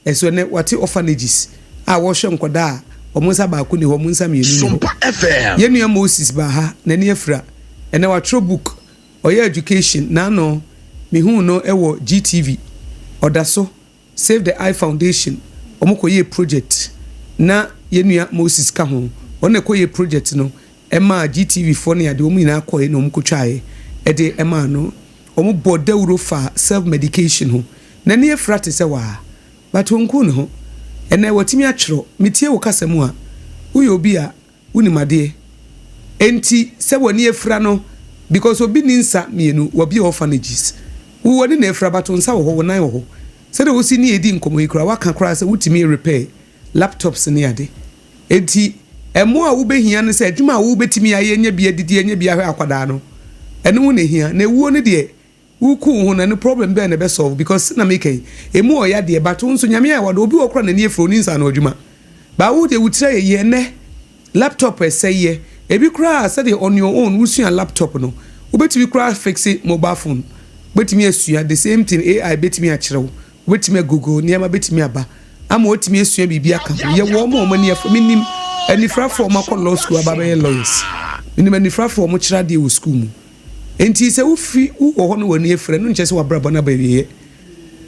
Ɛso ɛnnɛ wɔate orphanages a wɔhwɛ nkwadaa a wɔn nsa baako nni hɔ, wɔn nsa mmienu nni hɔ. Yɛn nua Moses baa ha, n'ani afira. Ɛnnɛ watwerɛ book, ɔyɛ education, n'ano mehuu no wɔ GTV. Ɔda so, Save the Eye Foundation, wɔkɔyɛɛ project na yɛn nua Moses ka ho. Ɔno na ɛkɔyɛɛ project no maa GTV foɔ ne adeɛ, wɔn nyinaa kɔeɛ na wɔkɔtwaeɛ de maa no. Wɔbɔɔ dawuro faa self medication ho. N'ani afira te sɛ waa. But ɔnkuu ne ho. Ɛnnɛ watumi atwerɛ. Metie wo kasa mu a, woyɛ obi a wonim adeɛ. Enti sɛ w'ani afira no, because obi nni nsa mmienu, wabue orphanages. Wo w'ani na afira but wo nsa wɔ hɔ, wo nan wɔ hɔ. Sɛdeɛ wosi ne yɛdi nkɔmmɔ yi koraa, woaka koraa sɛ wotumi repair laptops ne ade. Enti mmoa a wobɛhia ne sɛ adwuma a wobɛtumi ayɛ anya bi adidi, anya bi ahwɛ akwadaa no. Ɛno ho na ehia. Na ewuo no deɛ woku wo ho no ɛno problem bɛn na ɛbɛ solve because na meka yi emu ɔya deɛ but wo nso Nyame ayɛ wado obi wɔ koraa n'ani afira ɔni nsaano adwuma but wo deɛ wo tiri ayɛ yie ɛnɛ laptop ɛsɛeɛ ebi koraa sɛdeɛ on your own wosua laptop no wobɛtumi koraa afixe mobile phone wobɛtumi asua the same thing AI bɛtumi akyerɛ wo wobɛtumi agoogle nneɛma bɛtumi aba ama watumi asua biribi aka ho yɛwɔ wɔn a wɔn ani afa menim anifirafoɔ a wɔakɔ law school aba abɛyɛ lawyers menim anifirafoɔ a wɔkyerɛ adeɛ wɔ school mu Enti sɛ wufi wo wɔ hɔ na w'ani afira, ɛno nkyerɛ sɛ w'abrabɔ no aba awieɛ.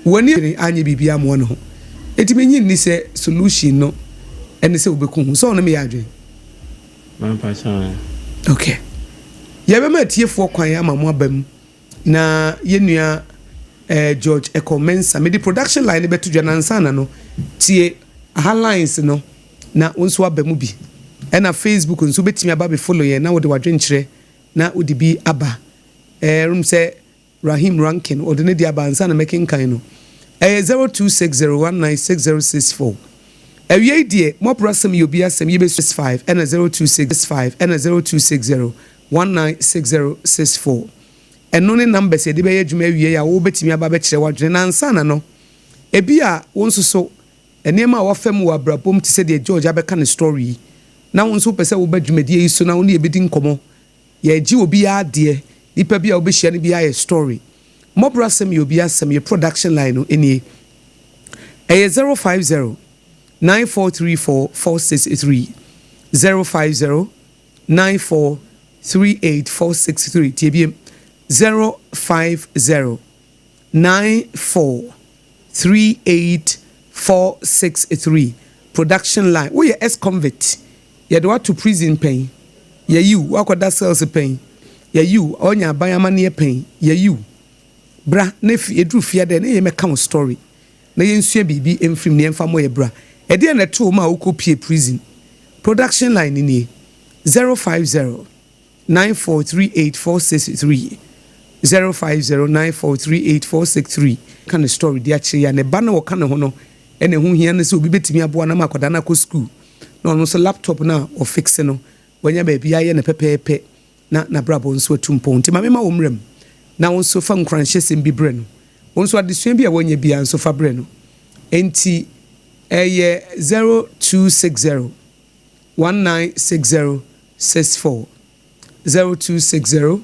W'ani anyɛ biribiara ammoa ne ho. Enti minnye nni sɛ solution no ne sɛ wubeku ho. Sɛ ɔne me yɛ adwene? Mampa saa. Ok. Yɛbɛma atiefoɔ kwan ama mo aba mu na yɛn nua eh, George Ekow Mensah, mede production line no bɛto dwa na ansa na no, tie aha lines no na wo nso aba mu bi. Ɛna Facebook nso wobɛtumi aba abɛfollow yɛn na wode w'adwenkyerɛ na wode bi aba. Ɛɛm sɛ Rahim Rankin, ɔde ne deɛ aba ansa na mɛkenkan no. Ɛyɛ 0260196064. Awiei deɛ, moaboro asɛm yɛ obi asɛm, yɛbɛsu. 5 ɛna 026 5 ɛna 0260196064. Ɛno ne numbers yɛde bɛyɛ adwuma awiei a wobɛtumi aba abɛkyerɛ w'adwene. Na ansa na no, ebia wo nso so, nneɛma a woafa mu wɔ abrabɔ mu te sɛ deɛ George abɛka ne story yi, na wo nso wopɛ sɛ woba dwumadie yi so na wo ne yɛbɛdi nkɔmmɔ. Yɛgye obiara deɛ, nipa bi a wobɛhyia no biara yɛ story. Mmɔborɔ asɛm yɛ obiara asɛm, yɛ production line no nie. Ɛyɛ 050 9434 463, 050 9438 463, tie biem, 050 9438 463, production line. Woyɛ ex-convict, Yɛde wo ato prison pɛn, yɛayi wo, woakɔda cells pɛn, yɛayi wo, woanya aban amaneɛ pɛn, yɛayi wo. Bra na fi, ɛduru fie adɛ na yɛmmɛka wo story na yɛnsua biribi mfiri mu na yɛmfa mmɔ yɛ bra. Ɛdeɛn na ɛtoo wo maa wokɔpie prison? Production line no nie, 050 9438 463, 050 9438 463. Ka ne story de akyerɛ yɛ a, ne ba no a ɔka ne ho no na ɛho hia no sɛ obi bɛtumi aboa no ama akwadaa no akɔ sukuu. na ɔno nso laptop no a ɔfixe no wanya baabi ayɛ no pɛpɛɛpɛ na n'abrabɔ nso atu mpɔn. Nti ma memma wo mmra mu na wo nso fa nkuranhyɛsɛm bi brɛ no. Wo nso adesua bi a woanya biara nso fa brɛ no. Enti ɛyɛ 0260 1960 64, 0260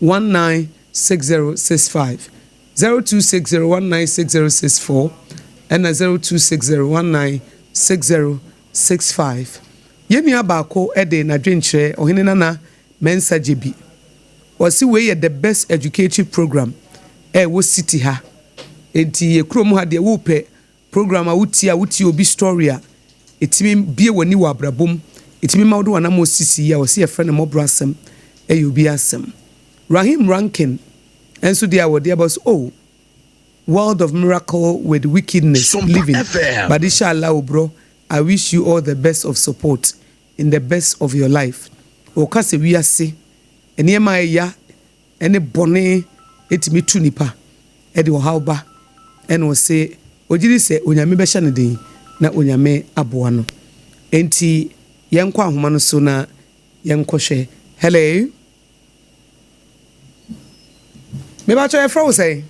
196065, 0260196064 ɛna 0260196065. Yɛn nua baako de n'adwenkyerɛ, Ɔhene Nana Mensah Gyebi. Ɔse wei yɛ the best educative program a ɛwɔ city ha. Enti yɛ kurom ha deɛ wopɛ Program a wotie a wotie obi story a ɛtumi bue w'ani wɔ abrabɔ mu, ɛtumi ma wode w'anammɔn sisi yie a wɔse yɛfrɛ no mmɔborɔ asɛm ɛyɛ obi asɛm. Rahim Rankin nso deɛ a wɔde aba ɔse oh world of miracle with wickedness living but ishallah obrɔ I wish you all the best of support in the best of your life. Ɔka sɛ wiase nneɛma a ɛya ne bɔne tumi tu nipa de ɔhaw ba ɛna ɔse ɔgyedi sɛ Onyame bɛhyɛ no den na Onyame aboa no. Enti yɛnkɔ ahoma no so na yɛnkɔ hwɛ. Hello. Mebakyɛ yɛfrɛ wo sɛn?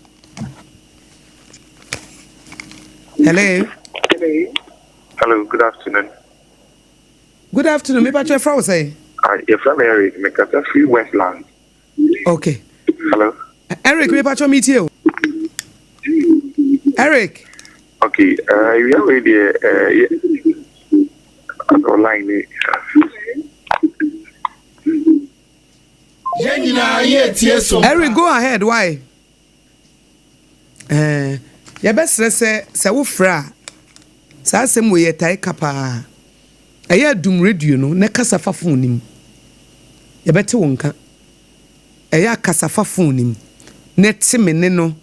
Hello. Hello, good afternoon. Good afternoon, mebakyɛ yɛfrɛ wo sɛn? Ah, yɛfrɛ me Eric, mekasa firi Westlands. Okay. Hello. Eric, me pacho me tie o. Eric. Okay, uh, wia wei deɛ uh, line ni. Eric, go ahead. Why? Eh, yɛbɛsrɛ sɛ sɛ wofrɛ a saa asɛm wei yɛtae ka paa. Ɛyɛ a dum radio no na kasa fa phone no mu. Yɛbɛte wo nka. Ɛyɛ a kasa fa phone no mu na te me nne no.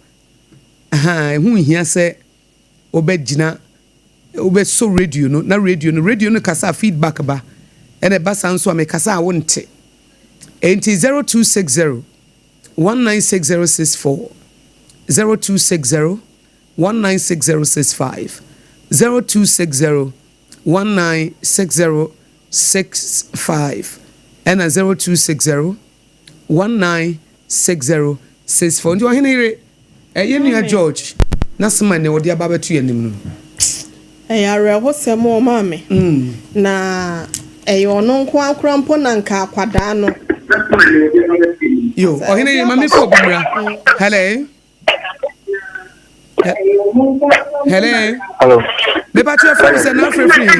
Ahaa, ɛho nhia sɛ wobɛgyina, wobɛsɔ radio no na radio no, radio no kasa a feedback ba. Ɛna ɛba saa nso a mekasa a wonte. Enti 0260 196064, 0260 196065, 0260 196065 ɛna 0260 19. 6064. Nti ɔhene yere, eh, yɛn nua George n'asɛm a nnɛ ɔde aba abɛto yɛn anim no. Ɛyɛ awerɛhosɛm o maame. Na ɛyɛ ɔno nko ara koraa mpo na nka akwadaa no. Yo, ɔhene yere, ma me fa obi mmra. Hello. Hello. Hello. Mepa kyerɛ fɛn sɛ na afrɛfrɛ yi.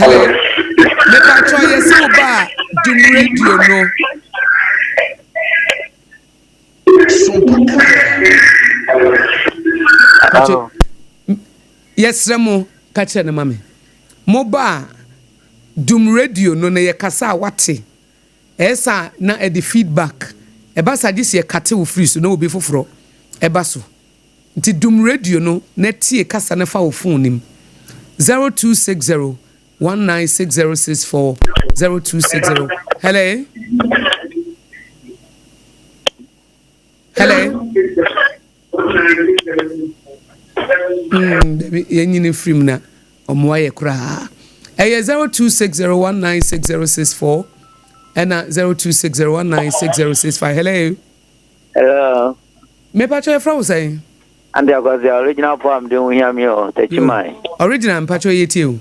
Hello. Mepa kyerɛ yɛ sɛ ɔba a dum radio no. Hello. Yɛsrɛ mo ka kyerɛ no ma me. Mo ba a dum radio no na yɛ kasa a wate. Ɛyɛ saa na ɛde feedback ɛba saa gye sɛ yɛ kate wo firi so na obi foforɔ ɛba so. Nti dum radio no na tie kasa no fa wo phone no mu. 0260 196064 0260 Hello? Hello? Mm, dabi yɛnyini firi mu na ɔmoa yɛ koraa. Ɛyɛ 0260196064 ɛna 0260196065. Hello. Hello. Mepatwa yɛfrɛ wo sɛn? Ante Akwasia, original poem de ho hia me o, Techiman. Original mpatwa yɛ tie o.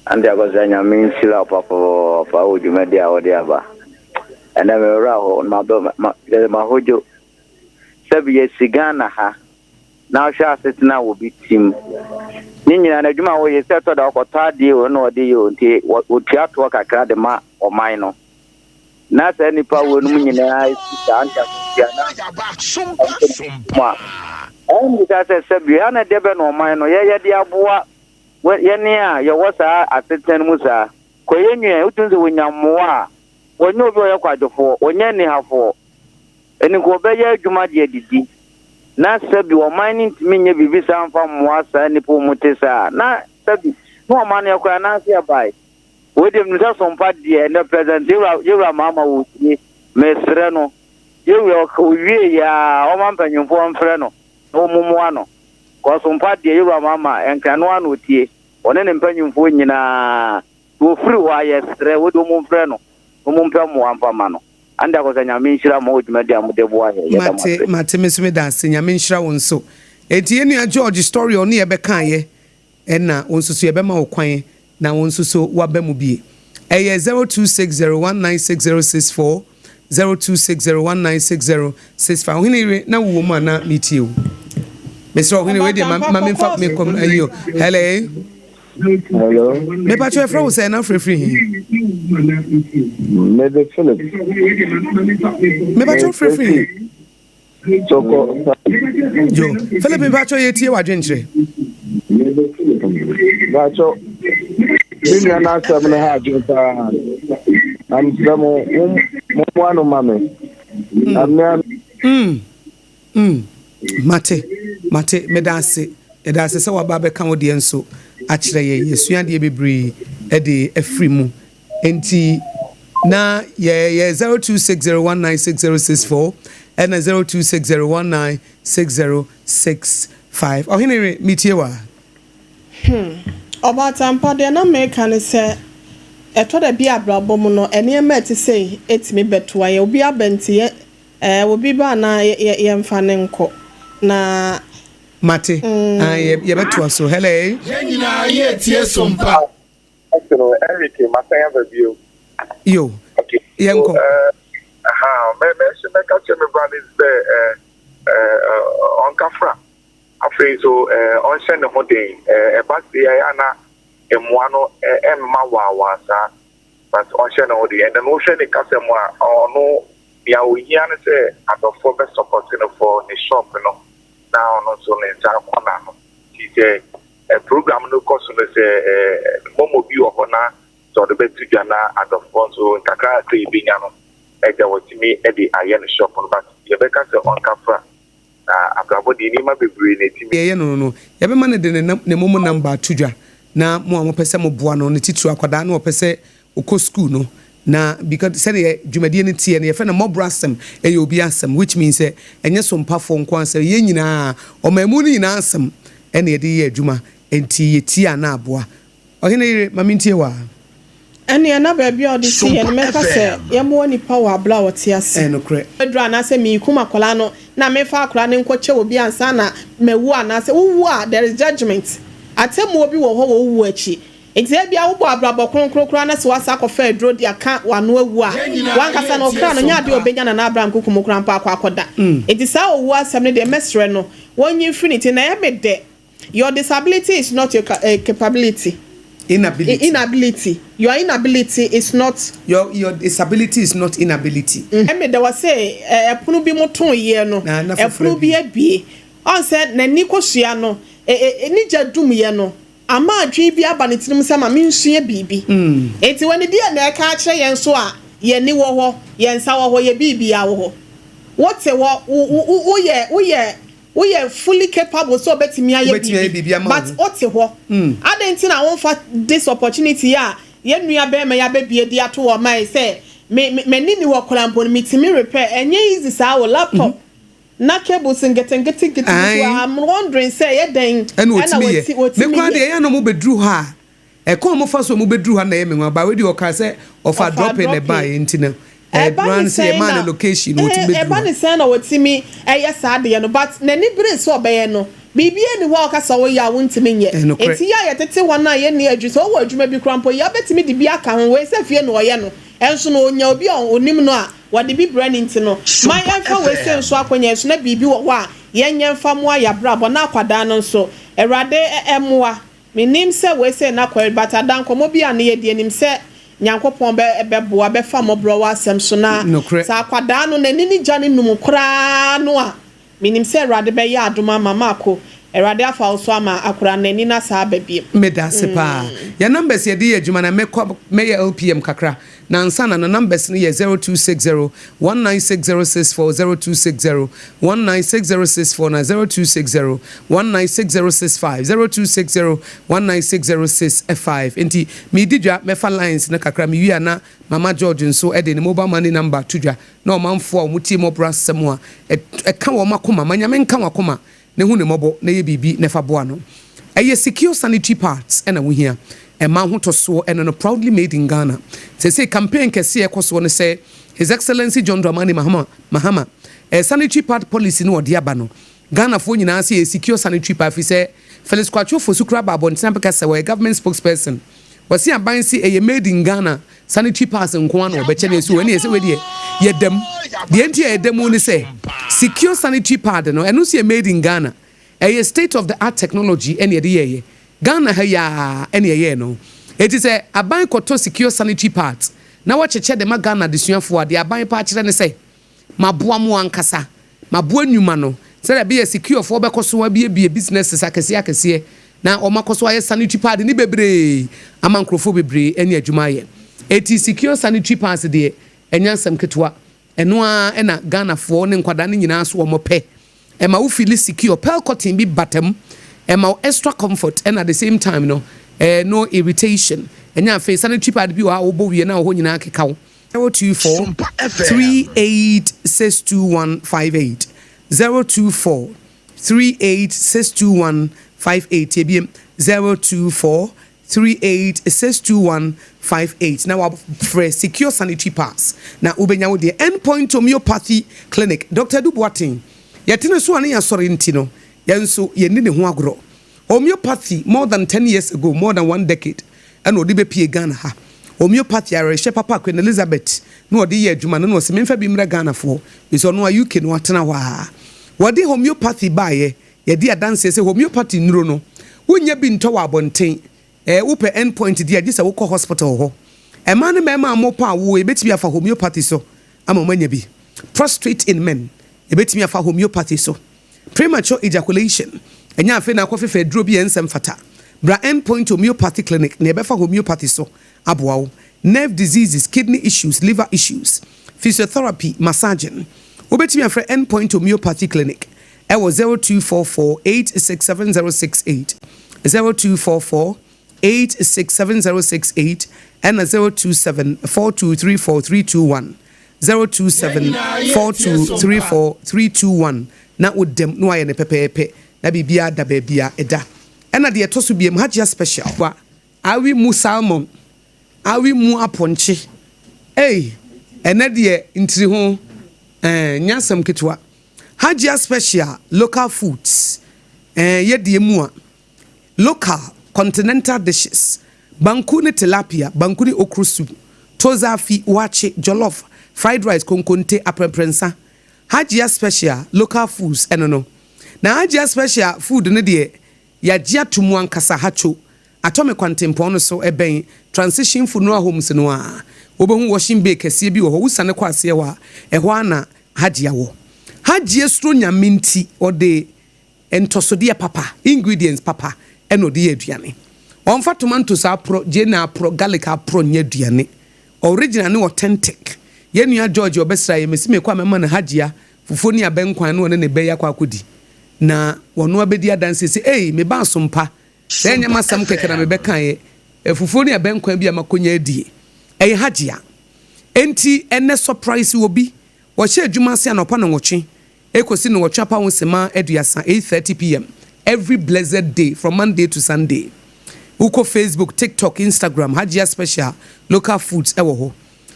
Ante Akwasia Nyame nhyira wo papaapa wɔ dwumadi a wode aba. Ɛnɛ me werɛ ahow na mabɛ ma kyerɛ sɛ mahodwo. Sɛbi yɛsi Ghana ha na wohwɛ asetena a obi te mu. Ne nyinaa no adwuma a woyɛ sɛ ɛtɔ da ɔkɔtɔ adeɛ o na ɔde yɛ o nti wɔtua toɔ kakra de ma ɔman no. Na saa nnipa wei nom nyinaa si saa Ante Akwasia na mu a ɛmmisa sɛ sɛbi ɛna deɛ bɛ na ɔman no yɛyɛ de aboa yɛne a yɛwɔ saa asetena no mu saa. Kɔ yɛn nua yi, wotumi sɛ wɔnya mmoa a, wɔnyɛ obi a ɔyɛ kwadwofoɔ, wɔnyɛ anihafoɔ. Ɛno nka wɔbɛyɛ adwuma de adidi. Na sɛbi ɔman no ntumi nyɛ biribi saa mfa mmoa saa nnipa a wɔte saa a, na sɛbi na ɔman no yɛkɔɛ anaase yɛbae. Wei deɛ menim sɛ Sompa deɛ ɛnɛ President Yewura Yewura Mahama wɔ fie. Mesrɛ no, Yewura ɔwie yɛ a ɔma mpanyinfoɔ mfrɛ no na wɔmmoa no. Cause Sompa deɛ Yewura Mahama ɛnka ɛno ara na ɔtie. Ɔne ne mpanyinfoɔ nyinaa sɛ ɔfiri hɔ a yɛsrɛ wode ɔmo mfrɛ no na ɔmo mpɛ mmoa mfa ma no. Ande Akɔsa Nyame nhyira mo wɔ dwumadi a mode boa yɛn. Yɛda mo Mate ase. mate me nso meda ase Nyame nhyira wo nso. Enti yɛn nua George story a ɔne yɛ bɛkaeɛ ɛna wo nso so yɛbɛma wo kwan na wo nso so woaba mu bie. Ɛyɛ 0260196064, 0260196065. Ɔhene yere na wowɔ mu a na metie wo. Mesrɛ ɔhene wei deɛ ma ma memfa mekɔ ayi o. Hello. Hello. Mepatwa ɛfrɛ wo sɛ na frɛfiri he? Mede Philip. Mepatwa frɛfiri he? Sɔkɔ. Yo, Philip mpatsɔ yɛ tie w'adwenkyerɛ. Mpatsɔ, me nua n'asɛm no ha adwen paa. Na mesrɛ mo, mommoa no ma me. Na mmea. Mm. Mm. Mate, mate, meda ase. Yɛda ase sɛ waba abɛka wo deɛ nso akyerɛ yɛn. Yɛsua adeɛ bebree de afiri mu. Enti na yɛ yɛ 0260196064 ɛna 0260196065. Ɔhene yere, metie wo a. Hmm. Ɔbaatan pa, deɛ na meka ne sɛ, ɛtɔ da bi a abrabɔ mu no, nneɛma a ɛte sei tumi bɛtoa yɛn. Obi aba nti, yɛ, ɛɛ, obi ba a na yɛ, yɛ, yɛmfa no nkɔ. Na. Mate. Ae, yɛ, yɛbɛtoa so. Hello. Yɛn nyinaa yɛretie som pa. Ɔse no Eric masan aba bio. Yo, Okay, so yɛnkɔ. eh, aha, mɛ mɛ nso mɛka kyerɛ me bra no sɛ eh, eh, ɔnkafra. Afei nso eh, ɔnhyɛ ne ho den. Eh, ɛba sei a, ɛyɛ a na mmoa no eh, ɛmma waawaa saa. But ɔnhyɛ ne ho den. And then wohwɛ ne kasa mu a, ɔno nea ohia ne sɛ adɔfoɔ bɛ support no for ne shop no na ɔno nso ne nsa akɔ n'ano. Nti sɛ Program no kɔ so no, sɛ momo bi wɔ hɔ na sɛ ɔde bɛto dwa na adɔfoɔ nso nkakra kakra yɛbɛnya no, agya watumi de ayɛ no shop no but yɛbɛka sɛ ɔnkafra na abrabɔ deɛ nneɛma bebree na ɛtumi. Yɛyɛ no no, yɛbɛma no de ne ne momo number ato dwa na mo a mopɛ sɛ moboa no, ne titiriw akwadaa no a ɔpɛ sɛ ɔkɔ sukuu no na because sɛdeɛ dwumadie no teɛ no yɛfrɛ no mmɔborɔ asɛm, ɛyɛ obi asɛm which means sɛ ɛnyɛ sompafoɔ nko ara asɛm, yɛn nyinaa, ɔmanmu no nyinaa asɛm ɛna yɛde yɛ adwuma nti yɛtie a na aboa. Ɔhene yere ma mentie wo a. Ɛnneɛ na baabi a ɔde si yɛ no, mɛka sɛ yɛmmoa nnipa wɔ aberɛ a wɔte ase. Ɛyɛ nokorɛ. Aduru anaasɛ merekum akwadaa no na memfa akwadaa no nkɔkyɛ obi ansa na mawu anaasɛ wowu a there is judgement, atemmuo bi wɔ hɔ wɔ wo wuo akyi. Nti ebia wobɔ abrabɔ kronkron koraa na sɛ woasan akɔfa aduro de aka w'ano awu a, w'ankasa no ɔkra no nyɛ adeɛ a ɔbɛnya Nana Abraham kuku mu koraa mpo akɔ akɔda. Nti saa owuo asɛm no deɛ mɛsrɛ no wɔnyi mfiri ne ti na ɛyɛ me dɛ Your disability is not your capability. Inability. Inability. Your inability is not. Your your disability is not inability. Ɛmi dɛ wɔse ɛpono bi mo too yɛ no, ɛpono bi abue. Ɔn sɛ n'ani kosua no, ne gya dum yɛ no, ama adwene bi aba ne tirim sɛ ma mensua biribi. Enti wɔ ne deɛ na ɛka akyerɛ yɛn nso a, yɛn ani wɔ hɔ, yɛn nsa wɔ hɔ, yɛ biribiara wɔ hɔ. Wote hɔ, wo wo woyɛ woyɛ Woyɛ fully capable sɛ wobɛtumi ayɛ biribi but wote hɔ. Adɛn nti na womfa this opportunity yi a yɛn nua barima yi abɛbue de ato hɔ ma yɛn sɛ me me m'ani nni hɔ koraa mpo no metumi repair. Ɛnyɛ easy saa o, laptop na cables nketenkete nketenkete so I'm wondering sɛ ɛyɛ dɛn ɛna ɛna wɔtumi yɛ. wɔtumi Me koraa yɛ. deɛ ɛyɛ a na wɔbɛduru hɔ a, ɛkwan a wɔfa so a wɔbɛduru ha no na ɛyɛ me nwanwa. But wei deɛ ɔkaa sɛ ɔfa Ɔfaa dropping na dropping. ɛbaeɛ nti no, Ɛba ɛno ara ne ne sɛ sɛn yɛmaa na no location na ɔtumi eh, bɛduru ɛba hɔ. ne sɛn na wɔtumi ɛyɛ saa adeɛ no but n'ani bere sɛ ɔbɛyɛ no biribiara nni hɔ a ɔka sɛ woyɛ a wontumi nyɛ. Ɛyɛ nokorɛ. Enti yɛ a yɛtete hɔ no a yɛnni adwuma sɛ wowɔ adwuma bi koraa mpo yɛ a wobɛtumi de bi aka ho wei sɛ fie na ɔyɛ no ɛnso no ɔnya obi a ɔnim no a wɔde bi brɛ no nti no ma yɛmfa wei sei nso akɔnya nso na biribi wɔ hɔ a yɛnyɛ mfa mmoa yɛabrabɔ na akwadaa no nso Awurade mmoa Menim sɛ wei sei na kɔre but ada nkɔmɔ bi a ne yɛ deɛ nim sɛ Nyankopɔn bɛ bɛboa bɛfa mmɔborɔwa asɛm so na Nokorɛ. sɛ akwadaa no n'ani ne gya no num koraa no a menim sɛ Awurade bɛyɛ adom ama Marko Awurade afa wo so ama akwadaa no n'ani no asan aba biom. Medase paa. Yɛn numbers yɛde yɛ adwuma no mɛkɔ mɛyɛ LPM kakra na ansa na no numbers no yɛ 0260 196064 0260 196064 na 0260 196065 0260 196065 Enti meredi dwa mɛfa lines no kakra mewie a na Mama George nso de ne mobile money number to dwa na ɔmanfoɔ a wɔtie mmɔborɔ asɛm a ɛka wɔn akoma ma Nyame nka w'akoma na hu no mmɔbɔ na yɛ biribi na fa boa no. Ɛyɛ secure sanitary pads na wohia. Ɛma ahotɔsoɔ ɛno no proudly made in Ghana. Seesei campaign kɛseɛ a ɛkɔ soɔ ne sɛ His Excellency John Dramani Mahama Mahama eh, sanitary pad policy no ɔde aba no Ghanafoɔ nyinaa sɛ yɛ secure sanitary pad firi sɛ Felix Kwakye Ofosu koraa baa abɔntene abɛka sɛ ɔyɛ government spokesperson Wɔse aban se ɛyɛ made in Ghana sanitary pads nko ara na wɔbɛkyɛ na yɛse o ɛneɛ sɛ wei deɛ yɛda mu. Deɛ nti a yɛda mu ne sɛ secure sanitary pad no ɛno nso yɛ made in Ghana. Ɛyɛ state of the art technology ɛna yɛde yɛɛyɛ. Ghana ha yi ara ɛna yɛyɛɛ no. Enti sɛ aban kɔtɔ secure sanitary pads na wɔkyekyɛ de ma Ghana adesuafoɔ a deɛ aban pɛ akyerɛ ne sɛ Maboa mo ankasa. Maboa nnwuma no sɛdeɛ ɛbɛyɛ a securefoɔ bɛkɔ so abuebue businesses akɛseɛ akɛseɛ na wɔakɔ so ayɛ sanitary pad no bebree ama nkurɔfoɔ bebree anya adwuma ayɛ. Enti secure sanitary pads deɛ ɛnyɛ asɛm ketewa. Ɛno ara na Ghanafoɔ ne nkwadaa no nyinaa nso wɔpɛ. Ɛma wo feeli secure, pearl cotton bi bata mu, ɛma wo extra comfort ɛna at the same time no eh, no irritation. Ɛnyɛ afei sanitary pad bi wɔ hɔ a wobɔ wie na wo hɔ nyinaa keka wo. 024 38 621 58 024 38 621 58 Ebiem 024 38 621 58 na wafrɛ Secure Sanitary Pass na wobɛnya wo deɛ. End Point Homeopathy Clinic, Doctor Adu Boateng, yɛte ne so a ne yɛasɔre nti no, yɛn nso yɛnni ne ho agorɔ. Homeopathy more than ten years ago, more than one decade ɛna ɔde bɛpue Ghana ha. Homeopathy ayarehwɛ papa a Queen Elizabeth na ɔde yɛ adwuma no na ɔse memfa bi mmrɛ Ghanafoɔ, ɛfiri sɛ ɔno a UK no watena hɔ ara. Wɔde homeopathy baeɛ, yɛdi adanseɛ sɛ homeopathy nnuro no, wonnya bi ntɔ wɔ abɔnten. Ɛɛ wopɛ end point deɛ a, gye sɛ wokɔ hospital hɔ. Mmaa ne mmarima a mopɛ awoɔ, yɛbɛtumi afa homeopathy so ama moanya bi. Prostrate in men, yɛbɛtumi afa homeopathy so. Premature ejaculation, ɛnyɛ afei na akɔfefa aduro bi a ɛnsɛ mfata. Bra End Point Homeopathy Clinic na yɛbɛfa homeopathy so aboa wo. Nerve diseases, kidney issues, liver issues, physiotherapy, massaging. Wobɛtumi afrɛ End Point Homeopathy Clinic ɛwɔ 0244 867068, 0244 867068 ɛna 027 4234 321. 027 42 34 321 na woda mu na wayɛ no pɛpɛɛpɛ na biribiara da baabi a ɛda. Ɛna deɛ ɛtɔ so biam, Hajia Special. Wa awi mu salmon. Awe mu apɔnkye. Ei, ɛnɛ deɛ ntiri ho eh, nyɛ asɛm ketewa. Hajia Special Local Foods eh, yɛ deɛ mu a. Local, continental dishes, banku ne tilapia, banku ne okro soup, tuo zaafi, waakye, jollof, fried rice, konkonte, aprɛmprɛnsa. Hajia Special Local Foods ɛno no. Na Hajia Special food no deɛ yɛagye ato mu ankasa, Hatcho, atɔ me kwantempɔn no so, ɛbɛn Transition Funeral Homes no a. Wobɛhu washing bay kɛseɛ bi wɔ hɔ, wosiane kɔ aseɛ hɔ a, ɛhɔ ara na Hajia wɔ. Hajia suro Nyame nti ɔde Ntɔsodeɛ papa, ingredients papa, na ɔde yɛ aduane. Ɔmfa tomatoes aporɔ, gyeene aporɔ, garlic aporɔ nyɛ aduane. Original ne authentic. Yɛn nua George a ɔbɛsraa yɛn, mese mekɔ a mɛma no Hajia fufuo ne abɛnkwan na ɔne ne bɛ yi akɔ akɔdi. Na ɔno abɛdi adanseɛ sɛ, Ei, me ba Asompa, sɛ ɛnyɛ m'asɛm kɛkɛ na mebɛkaeɛ, fufuo ne abɛnkwan bi a makɔnya adie. Ɛyɛ Hajia. Enti ɛnnɛ surprise obi. Ɔhyɛ adwuma ase anɔpa nnɔnwɔtwe Ekosi nnɔnwɔtwe apaho sema aduasa, 8:30 PM, every blessed day from Monday to Sunday. Wokɔ Facebook, TikTok, Instagram, Hajia Special Local Foods ɛwɔ hɔ.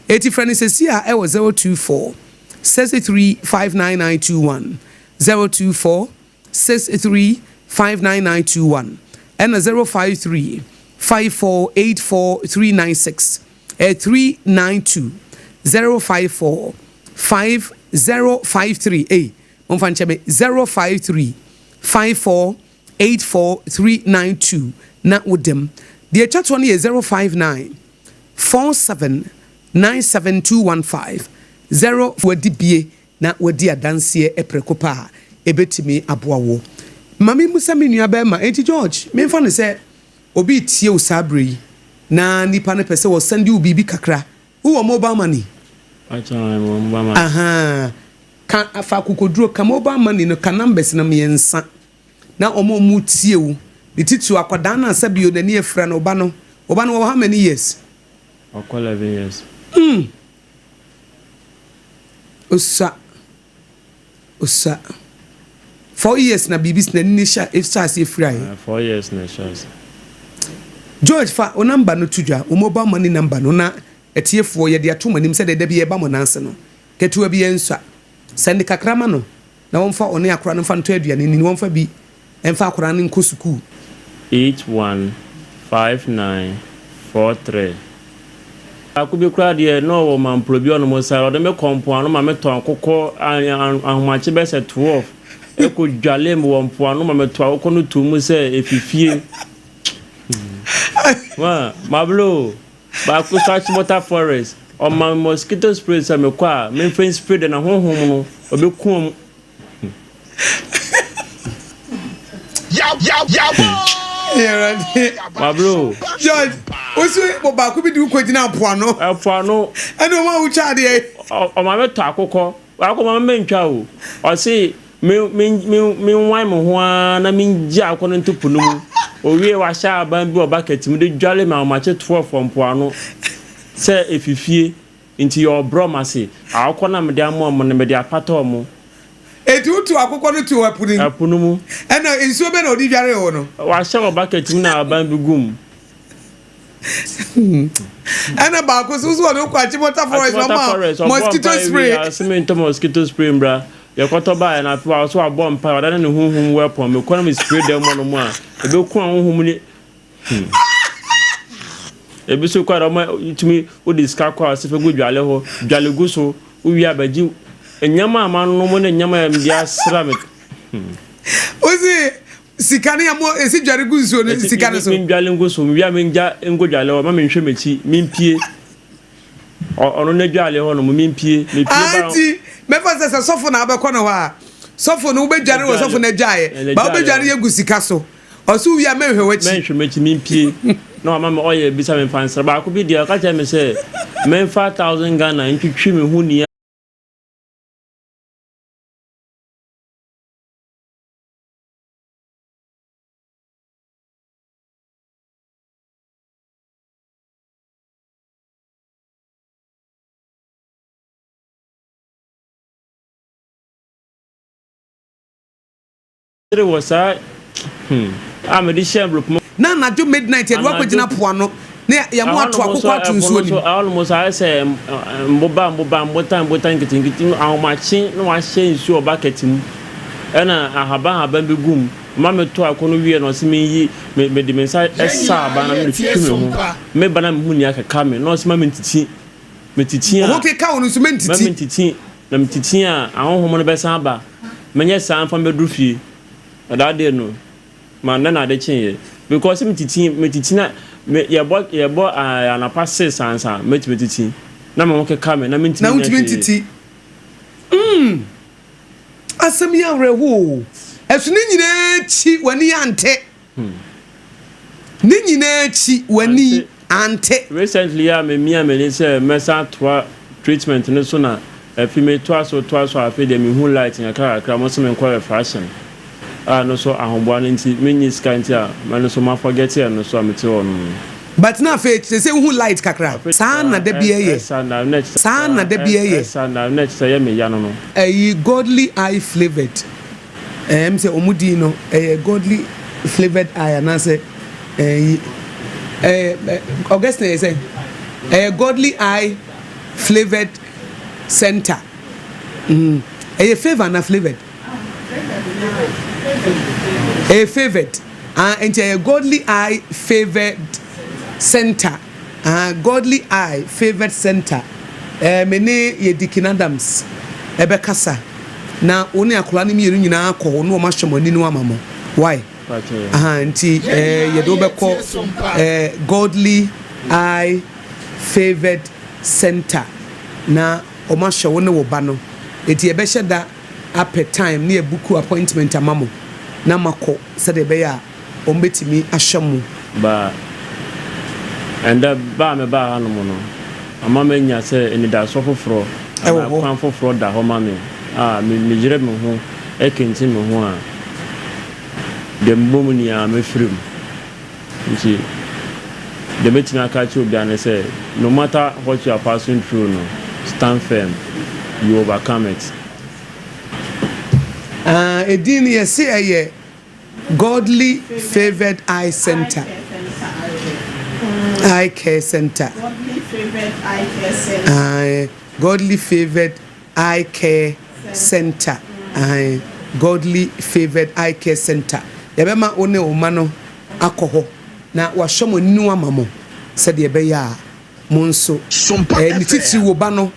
Eti frɛ no sɛsi a ɛwɔ 024 63 59921, 024 63 59921, ɛna 053 54 84 396. 392 054 5 053 ei momfa nkyɛ me 053 54 84 392 na woda mu. Deɛ ɛtwa toɔ no yɛ 059 47 97 215 0 Wadi bie na wadi adanseɛ prɛko pɛ a, ɛbɛtumi aboa wo. Ma memmisa me nua barima, enti George, memfa no sɛ Obi retie wo saa berɛ yi na nipa no pɛ sɛ ɔsɛnde wo biribi kakra. Wowɔ mobile money? Pakyɛ ae mewɔ mobile money. Ahaa. Ka fa akokoduro ka mobile money no ka numbers no mmiɛnsa na wɔn a wɔretie wo, ne titiriw akwadaa no a sɛbio n'ani afira no, wo ba no, wo ba no wɔwɔ how many years? Ɔkɔ 11 years. Mm. Osua. Osua. 4 years na biribi si n'ani hyɛ hyɛ aseɛ firaeɛ. 4 years na ɛhyɛ ase. George fa wo number no to dwa, wo mobile money number no na atiefoɔ yɛde ato mo anim sɛdeɛ da bi yɛba mo nan ase no. Ketewa bi yɛnsua. Sɛnde kakra ma no na wɔmfa ɔne akora no mfa ntɔ aduane nni na wɔmfa bi mfa akwadaa no nkɔ sukuu. 815943. Baako bi koraa deɛ na ɔwɔ mampro bi ɔnom saa ɔde me kɔ mpoano ma me tɔ akokɔ ahomakye bɛyɛ sɛ 12 ɛkɔ dwale me wɔ mpoano ma me to akokɔ no to mu sɛ efifie ma mablo baako so Achimota forest ɔma me mosquito spray sɛ mekɔ a memfa spray de na honhom no ɔbɛku wɔn. Wablo. George, wosi mo baako bi di wokɔ gyina mpoano. Mpoano. Ɛna ɔmo a wotwa adeɛ. Ɔma me tɔ akokɔ. Akokɔ ma me ntwa o. Ɔsi me me me me nwan me ho ara na me ngye akokɔ no nto po no mu. Owie wahyɛ aban bi wɔ bucket mu de dwale me ahomakye toɔ fɔ mpoano sɛ efifie. Nti yɛ ɔbrɛ ɔmo ase. Akokɔ no a mede ama ɔmo no, mede apata ɔmo. Enti wotow akokɔ no too ɛpo no mu? Ɛpo no mu. Ɛnna nsuo bɛn na ɔde dwaree wo no? Wahyɛ wɔ bucket mu na aban bi gu mu. Ɛnna baako nso, wo nso wɔde wo kɔ Achimota Forest na ɔmaa wo mosquito spray. Achimota Forest, ɔbɔɔ mpaeɛ wie a, ɔse mentɔ mosquito spray mbra. Yɛkɔtɔ baeɛ no, afei ɔse wabɔ mpaeɛ, wadane ne honhom weapon. Mekɔ na me spray dan mu hɔnom a, ɛbɛku ahonhom ne. Hmm. Ebi so kɔ a ɔma tumi wode sika kɔ a ɔsɛ fɛ gu dwale hɔ, dwale gu so, wowie a bɛgye nneɛma a manom ne nneɛma a mede asra me. Hmm. Wosi sika ne ɛmo esi dware gu nsuo no sika no so. Mi dwale ngu so, mewie a mengya ngu dwale hɔ, ma menhwɛ m'akyi, mempie. Ɔno n'adwale hɔ nom, mempie, mepie ba. Nti mɛfa sɛ sɛ sɔfo na abɛkɔ no hɔ a, sɔfo no wobɛdware wɔ sɔfo no adwaeɛ, ba wobɛdware yɛ gu sika so. Ɔse wowie a mɛnhwɛ w'akyi. Mɛnhwɛ m'akyi mempie na wama me ɔyɛ bisa me mfa nsra baako bi deɛ ɔka kyerɛ me sɛ memfa 1000 Ghana ntwitwi me ho nia. Wɔ saa hmm a mede hyɛɛ envelope mu. Na anadwo midnight yɛde wo akɔgyina po ano. Na yɛmo ato akokɔ ato nsuo nim. Ɛhɔnom nso ayɛ sɛ mboba mboba, mbotan mbotan nketenkete, ahomakye na wahyɛ nsuo wɔ bucket mu, ɛna ahaban ahaban bi gu mu. Ɔma metoo akokɔ no wieɛ na ɔse menyi, me mede me nsa sa aban na mede twitwi me ho. Me ba na mehu nea ɛkeka me na ɔse ma mentiti. Metiti a. Wo ho keka wo no nso mentiti. Ma mentiti, na metiti a ahonhom no bɛsan aba. Menyɛ saa mfa mbɛduru fie. Na that day no. Ma nnɛ na ade kyeeɛ. Because me titi me titi na me yɛbɔ yɛbɔ ah anapa sis ansa mɛtumi atiti na me ho keka me na mentumi Na nyɛ wontumi hwee. ntiti. Mm asɛm yi awerɛho o. Ɛso ne nyinaa akyi w'ani ante. Ne nyinaa akyi w'ani Ante. ante. Recently a me mia m'ani sɛ mɛsan atoa treatment no so na afi me toa so toa so a afei deɛ me hu light nkakra kakra mo se me nkɔ refraction a ɛno so ahoboa no nti me nni sika nti a mɛno so ma forget ɛno so a me te hɔ nom no. But na afei sesei wohu light kakra. Saa na da biara yɛ. Saa na da biara yɛ. Ɛyi godly eye flavoured ɛɛ m sɛ wɔn din no ɛyɛ godly flavoured eye anaasɛ ɛyi ɛɛ Augustine ɛyɛ sɛ ɛyɛ godly eye flavoured center mm ɛyɛ favour ana flavoured. Ɛyɛ favoured ah nti ɛyɛ godly eye favoured center ah godly eye favoured center ɛɛ me ne yɛ Deacon Adams ɛbɛkasa na wo ne akwadaa no mmienu nyinaa akɔ hɔ na wɔn ahwɛ mo ani no ama mo why aha nti ɛɛ yɛde wo bɛkɔ ɛɛ godly eye favoured center na wɔn ahwɛ wo ne wo ba no eti yɛbɛhyɛ da. apɛ time ne abuku appointment ama mo na moakɔ sɛdeɛ ɛbɛyɛ a wɔbɛtumi ahwɛ mo. Ba ɛndɛ ba a mebaa hanom no, ama manya sɛ anidasoɔ foforɔ Ɛwɔ anaa hɔ. kwan foforɔ da hɔ ma me a me meyere me ho kente me ho a, deɛ mebɔ mu nyinaa mɛfiri mu. Nti deɛ mɛtumi aka akyerɛ obiara ne sɛ, no matter what you are passing through no, stand firm, you overcome it. Ah, edin no yɛse ɛyɛ Godly Favoured Eye Centre, Eye Care Centre. Ah, Godly Favoured Eye Care Centre, aane, Godly Favoured Eye Care Centre. Yɛbɛma wo ne wo mma no akɔ hɔ na wɔahwɛ mo aniwa ama mo sɛdeɛ ɛbɛyɛ a mo nso, eh, ne titiriw wo ba no,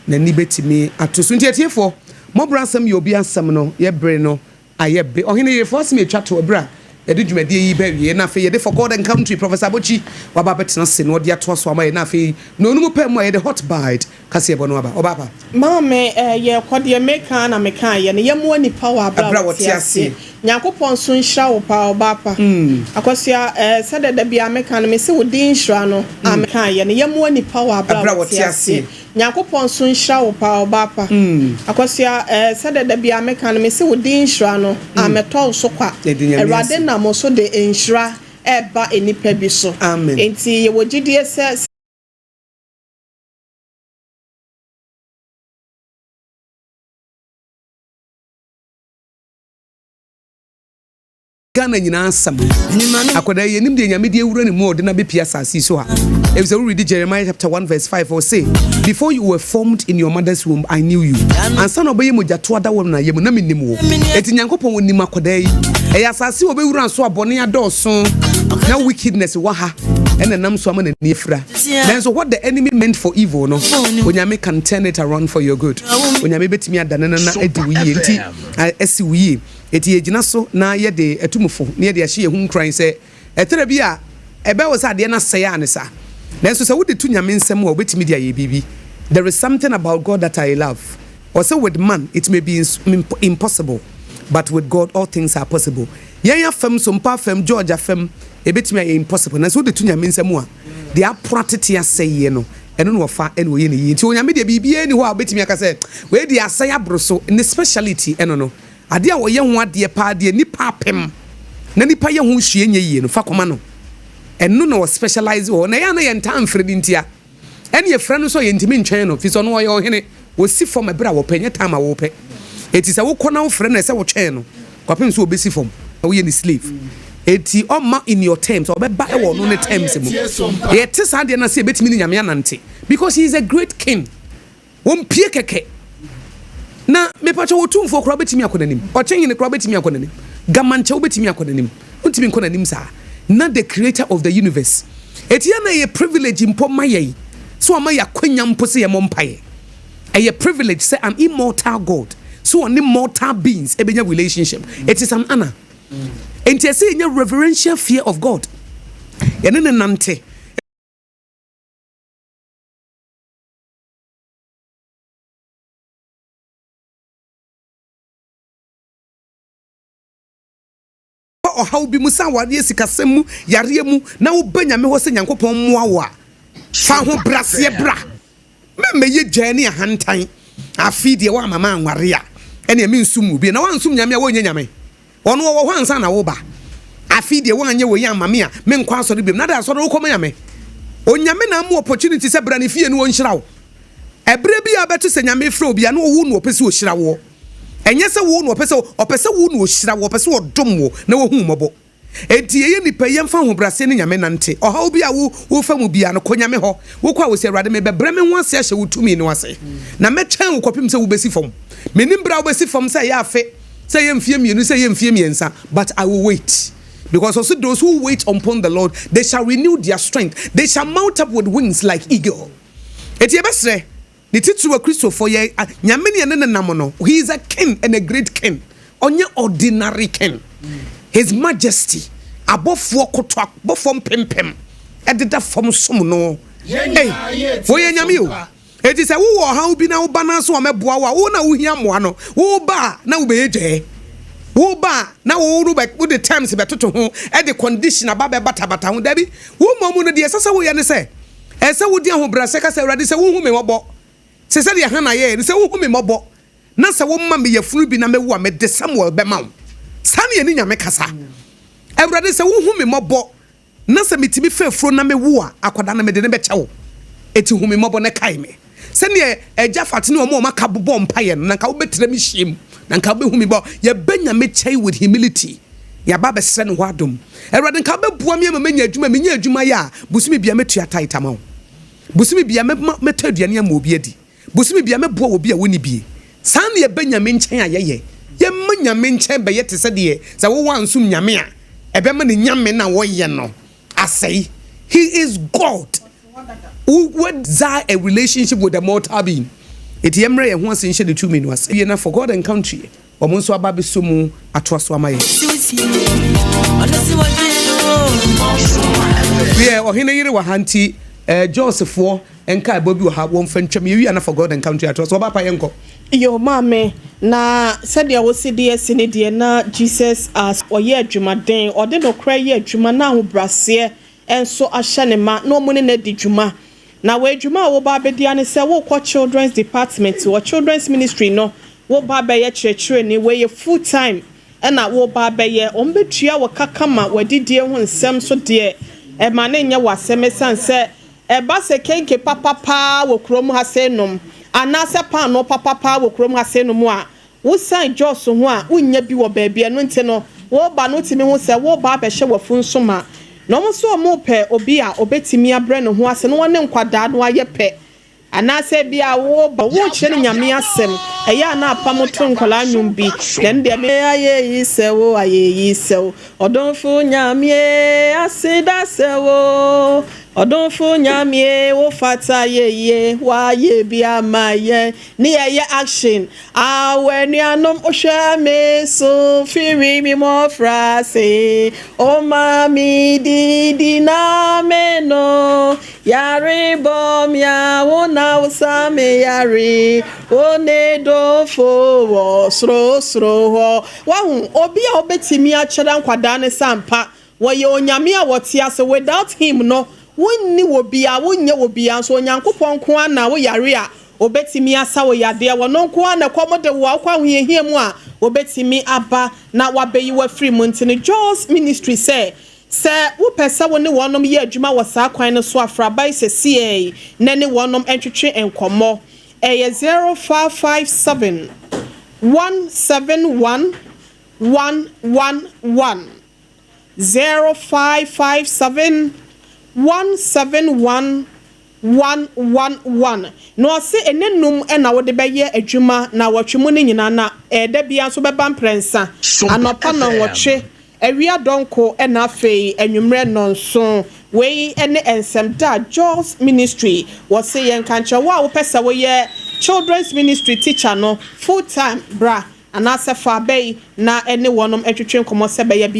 n'ani bɛtumi ato so. Nti atiefoɔ, mommra asɛm yɛ obi asɛm no, yɛ bere no ayɛ be. Ɔhene Yerefo asɛm a etwa to bere a yɛde dwumadie yi reba awiei na afei yɛde For God and Country, Professor Abotsi waba abɛtena ase na ɔde atoa so ama yɛn na afei nnɔnum mu pɛ mu a yɛde Hot Bite kaseɛbɔ no aba. Ɔbaa pa. Maame eh, yɛkɔ deɛ meka ara na mekaeɛ no, yɛmmoa nipa wɔ aberɛ a wɔte aseɛ. Nyankopɔn nso nhyira wo paa ɔbaa pa. Akosua eh, sɛdeɛ da biara meka no, mese wo din nhyira no a mekaeɛ no, yɛmmoa nipa wɔ aberɛ a wɔte aseɛ. Nyankopɔn nso nhyira wo paa ɔbaa pa. Akosua eh, sɛdeɛ da biara meka no, mese wo din nhyira no ammɛtɔ wo so kwa. Awurade nam wo so de nhyira reba nnipa bi so. Enti yɛwɔ gyidie sɛ. Ghana nyinaa asɛm. Akwadaa yi, yɛnim deɛ Nyame de awura ne mu a ɔde no abɛpie asase yi so ha. Efisɛ wo read Jeremiah chapter 1 verse 5, ɔse, Before you were formed in your mother's womb, I knew you. Ansa na ɔbɛyɛ mogyatoa da wɔ na yam na menim wo. Enti Nyankopɔn onim akwadaa yi. Ɛyɛ asase a ɔbɛwura so a bɔne adɔɔso na wickedness wɔ ha ɛna ɛnam so ama n'ani afira. Nanso what the enemy meant for evil no, Onyame can turn it around for your good. Onyame bɛtumi adane no na adi wo yie. Nti asi wo yie. Enti yɛgyina so na yɛde atu mo fo na yɛde ahyɛ yɛn ho nkuran sɛ, ɛtɔda bi a, ɛbɛyɛ wo sɛ adeɛ no asɛe a ne saa. Nanso sɛ wode to Nyame nsam a, ɔbɛtumi de ayɛ biribi. There is something about God that I love. Ɔse with man it may be impossible, but with God all things are possible. Yɛn afam, Sompa afam, George afam, ɛbɛtumi ayɛ impossible, nanso wode to Nyame nsam a, deɛ apora tete asɛeɛ no, ɛno na ɔfa na ɔyɛ no yie. Nti Onyame deɛ biribiara nni hɔ a wobɛtumi aka sɛ, wei deɛ asɛe aboro so. Ne speciality ɛno no. Adeɛ a wɔyɛ ho adeɛ paa deɛ nnipa apem na nnipa yɛ ho hwee nyɛ yie no, fa kɔma no. Ɛno na ɔ specialise wɔ hɔ. Na ɛyɛ a na yɛntaa mfrɛ no ntia. Ɛne yɛfrɛ no nso a yɛntumi ntwɛn no, firi sɛ ɔno ɔyɛ ɔhene. Ɔsi fam ɛberɛ a wɔpɛ, nyɛ time a wopɛ. Enti sɛ wokɔ na wofrɛ no a, ɛsɛ sɛ wotwɛn no kɔpem sɛ ɔbɛsi fam na woyɛ ne slave. Enti ɔmma in your terms, ɔbɛba wɔ ɔno ne terms mu. Yɛte saa deɛ no ase yɛbɛtumi ne Nyame anante because he is a great king. Ɔmpie kɛkɛ. Na mepakyɛ Otumfoɔ koraa wobɛtumi akɔ n'anim, Ɔkyenhene koraa wobɛtumi akɔ n'anim, Gamankyɛ wobɛtumi akɔ n'anim, wontumi nkɔ n'anim saa. Na the creator of the universe. Enti yɛ na ɛyɛ privilege mpo ma yɛn sɛ wama yɛ akwanya mpo sɛ yɛmmɔ mpaeɛ. Ɛyɛ privilege sɛ an immortal God sɛ ɔne mortal beings ɛbɛnya relationship. It is an honor. Enti ɛsɛ yɛnya reverential fear of God. Yɛne no nante. Kɔ ɔhaw bi mu, sɛ awareɛ, sikasɛm mu, yareɛ mu, na woba Nyame hɔ sɛ Nyankopɔn mmoa wo a, fa ahobraseɛ bra. Mɛmmɛyɛ gyaa ne ahantan. Afei deɛ woamma manware a, ɛneɛ mensom wo bio. Na woansom Nyame a, wonyɛ Nyame. Ɔno ɔwɔ hɔ ansa na woreba. Afei deɛ woanyɛ wei amma me a, menkɔ asɔre biom. Na dɛn asɔre wokɔ ma Nyame? Onyame na ama wo opportunity sɛ bra ne fie na ɔnhyira wo. Ɛberɛ biara bɛto sɛ Nyame frɛ obi a, na wo na ɔpɛ sɛ ɔhyira woɔ. Ɛnyɛ sɛ wo na ɔpɛ sɛ, ɔpɛ sɛ wo na ɔhyira wo, ɔpɛ sɛ ɔdom wo na wahu wo mmɔbɔ. Enti yɛyɛ nnipa yi, yɛmfa ahobrɛaseɛ ne Nyame nnante. Ɔhaw bi a wo wofa mu biara no, kɔ Nyame hɔ. Wokɔ a, wose, Awurade, mebɛbrɛ me ho ase ahyɛ wo tumi no ase, na mɛtwɛn wo kɔpem sɛ wobɛsi fam. Mennim berɛ a wobɛsi fam, sɛ ɛyɛ afe, sɛ ɛyɛ mfeɛ mmienu, sɛ ɛyɛ mfeɛ mmiɛnsa, but I will wait. Because ɔse, those who wait upon the Lord, they shall renew their strength, they shall mount up with wings like eagle. Enti yɛbɛsrɛ, Ne titiriw Akristofo yɛ Nyame ne yɛne no nam no, he is a king and a great king, ɔnyɛ ordinary king. His majesty, abɔfoɔ koto abɔfoɔ mpempem ɛdeda fam som no. Ei, wɔyɛ Nyame o. Enti sɛ wowɔ ɔhaw bi na woba no so ɔmɛboa wo a, wo na wohia mmoa no, woba a na wobɛyɛ dwɛɛ. Woba a na wo no bɛ wode terms bɛtoto ho, ɛde condition aba bɛbatabata ho. Dabi, wo mmom no deɛ ɛsɛ sɛ woyɛ ne sɛ, Ɛsɛ sɛ wode ahobrɛase ka sɛ, Awurade, sɛ wuhu me mmɔbɔ, te sɛ deɛ Hana yɛeɛ no, sɛ wuhu me mmɔbɔ, na sɛ woma me yafunu bi na mewo a, mede Samuel bɛma wo. Saa na yɛne Nyame kasa. Awurade, sɛ wuhu me mmɔbɔ, na sɛ metumi fa afuro na mewo a, akwadaa no, mede no bɛkyɛ wo. Enti hu me mmɔbɔ na kae me. Sɛdeɛ Agya Fat ne wɔn a wɔaka bobɔɔ mpaeɛ no, na anka wobɛtra me hyiam, na anka wobɛhu me bɔ. Yɛba Nyame kyɛn with humility, na yɛaba abɛsrɛ Ne hɔ adom. Awurade, nka wobɛboa me ama manya adwuma, menya adwuma yɛ a, bosome biara mɛtua tithe ama wo. Bosome biara mɛma, mɛtɔ aduane ama obi adi. Bosome biara mɛboa obi a ɔnni bie. Saa na yɛba Nyame nkyɛn a yɛyɛ. Yɛmma Nyame nkyɛn bɛyɛ te sɛ deɛ sɛ wo woansom Nyame a, ɛbɛma ne Nyame no a wɔyɛ no asɛe. He is God. Wo desire a relationship with the mortal being. Enti yɛmmrɛ yɛn ho ase nhyɛ ne tumi no ase. Wie na for God and country wɔn nso aba abɛsɔ mu atoa so ama yɛn. Wiɛ, ɔhene yere wɔ ha nti eh, Jos foɔ nkaebɔ bi wɔ ha wɔmfa ntwam. Yɛwie a na for God and country atoa so. Ɔba pa yɛnkɔ. Yoo maame, na sɛdeɛ wosi de asi no deɛ na Jesus as ɔyɛ adwumaden, ɔde nokorɛ yɛ adwuma na ahobraseɛ nso ahyɛ ne ma na wɔn ne no adi dwuma. Na wei dwuma a woba abɛdi ara ne sɛ wokɔ children's department wɔ children's ministry no woba abɛyɛ kyerɛkyerɛni, wei yɛ full time ɛna woba abɛyɛ, wɔn bɛtua wo ka kama, w'adidie ho nsɛm nso deɛ ɛma no nyɛ w'asɛm ɛsiane sɛ ɛba sɛ kenke papa paa wɔ kurom ha sei nom anaasɛ paanoo papa paa wɔ kurom ha sei nom a Wosian Jos ho a, wonnya bi wɔ baabi. Ɛno nti no, woreba no wotumi hu sɛ woreba abɛhyɛ w'afunso ma. Na wɔn nso wɔrepɛ obi a obetumi abrɛ ne ho ase na ɔne nkwadaa no ayɛ pɛ. Anaasɛ ebia woreba worekyerɛ no Nyame asɛm. Ɛyɛ a na apam to nkwadaa nnwom bi, na ɛno deɛ me. Ayeyi sɛ wo, ayeyi sɛ wo, ɔdomfo Nyame, aseda sɛ wo, ɔdomfo Nyame, wo fata ayeyie, woayɛ bi ama yɛn. Ne yɛyɛ action. Ao anuanom hwɛ me so firi me mmɔfraase O ma me didi na me no yare bɔ me a wo na wo sa me yare O ne dofo wɔ soro soro hɔ Wahu obi a obetumi akyerɛ nkwadaa no sɛ ampa Wɔyɛ Onyame a wɔte ase without him no wonni wɔ biaa wonyɛ wɔ biaa nso Onyankopɔn nko ara na wo yare a obetumi asa wo yadeɛ wɔno nko ara na ɛkɔm de wo a wokɔ ahohiahia mu a obetumi aba na wabeyi wo afiri mu nti no Joel's ministry sɛ sɛ wopɛ sɛ wo ne wɔnom yɛ adwuma wɔ saa kwan no so a fra bae sɛsiɛi na ne wɔnom ntwetwe nkɔmmɔ ɛyɛ 0557 171 111. 0557 171 111. Na ɔse ɛne num ɛna wode bɛyɛ adwuma na wɔtwe mu no nyinaa, na ɛda bia nso bɛba mprɛnsa: anɔpa 8, awia dɔnko, ɛna afei anwummerɛ 7. Wei ne nsɛm da Jos Ministry wɔse yɛn nkankyerɛ. Wo a wopɛ sɛ woyɛ children's ministry teacher no full time, bra anaasɛ fa abɛyi na ɛne wɔnom atwitwe nkɔmmɔ sɛ bɛyɛ bi.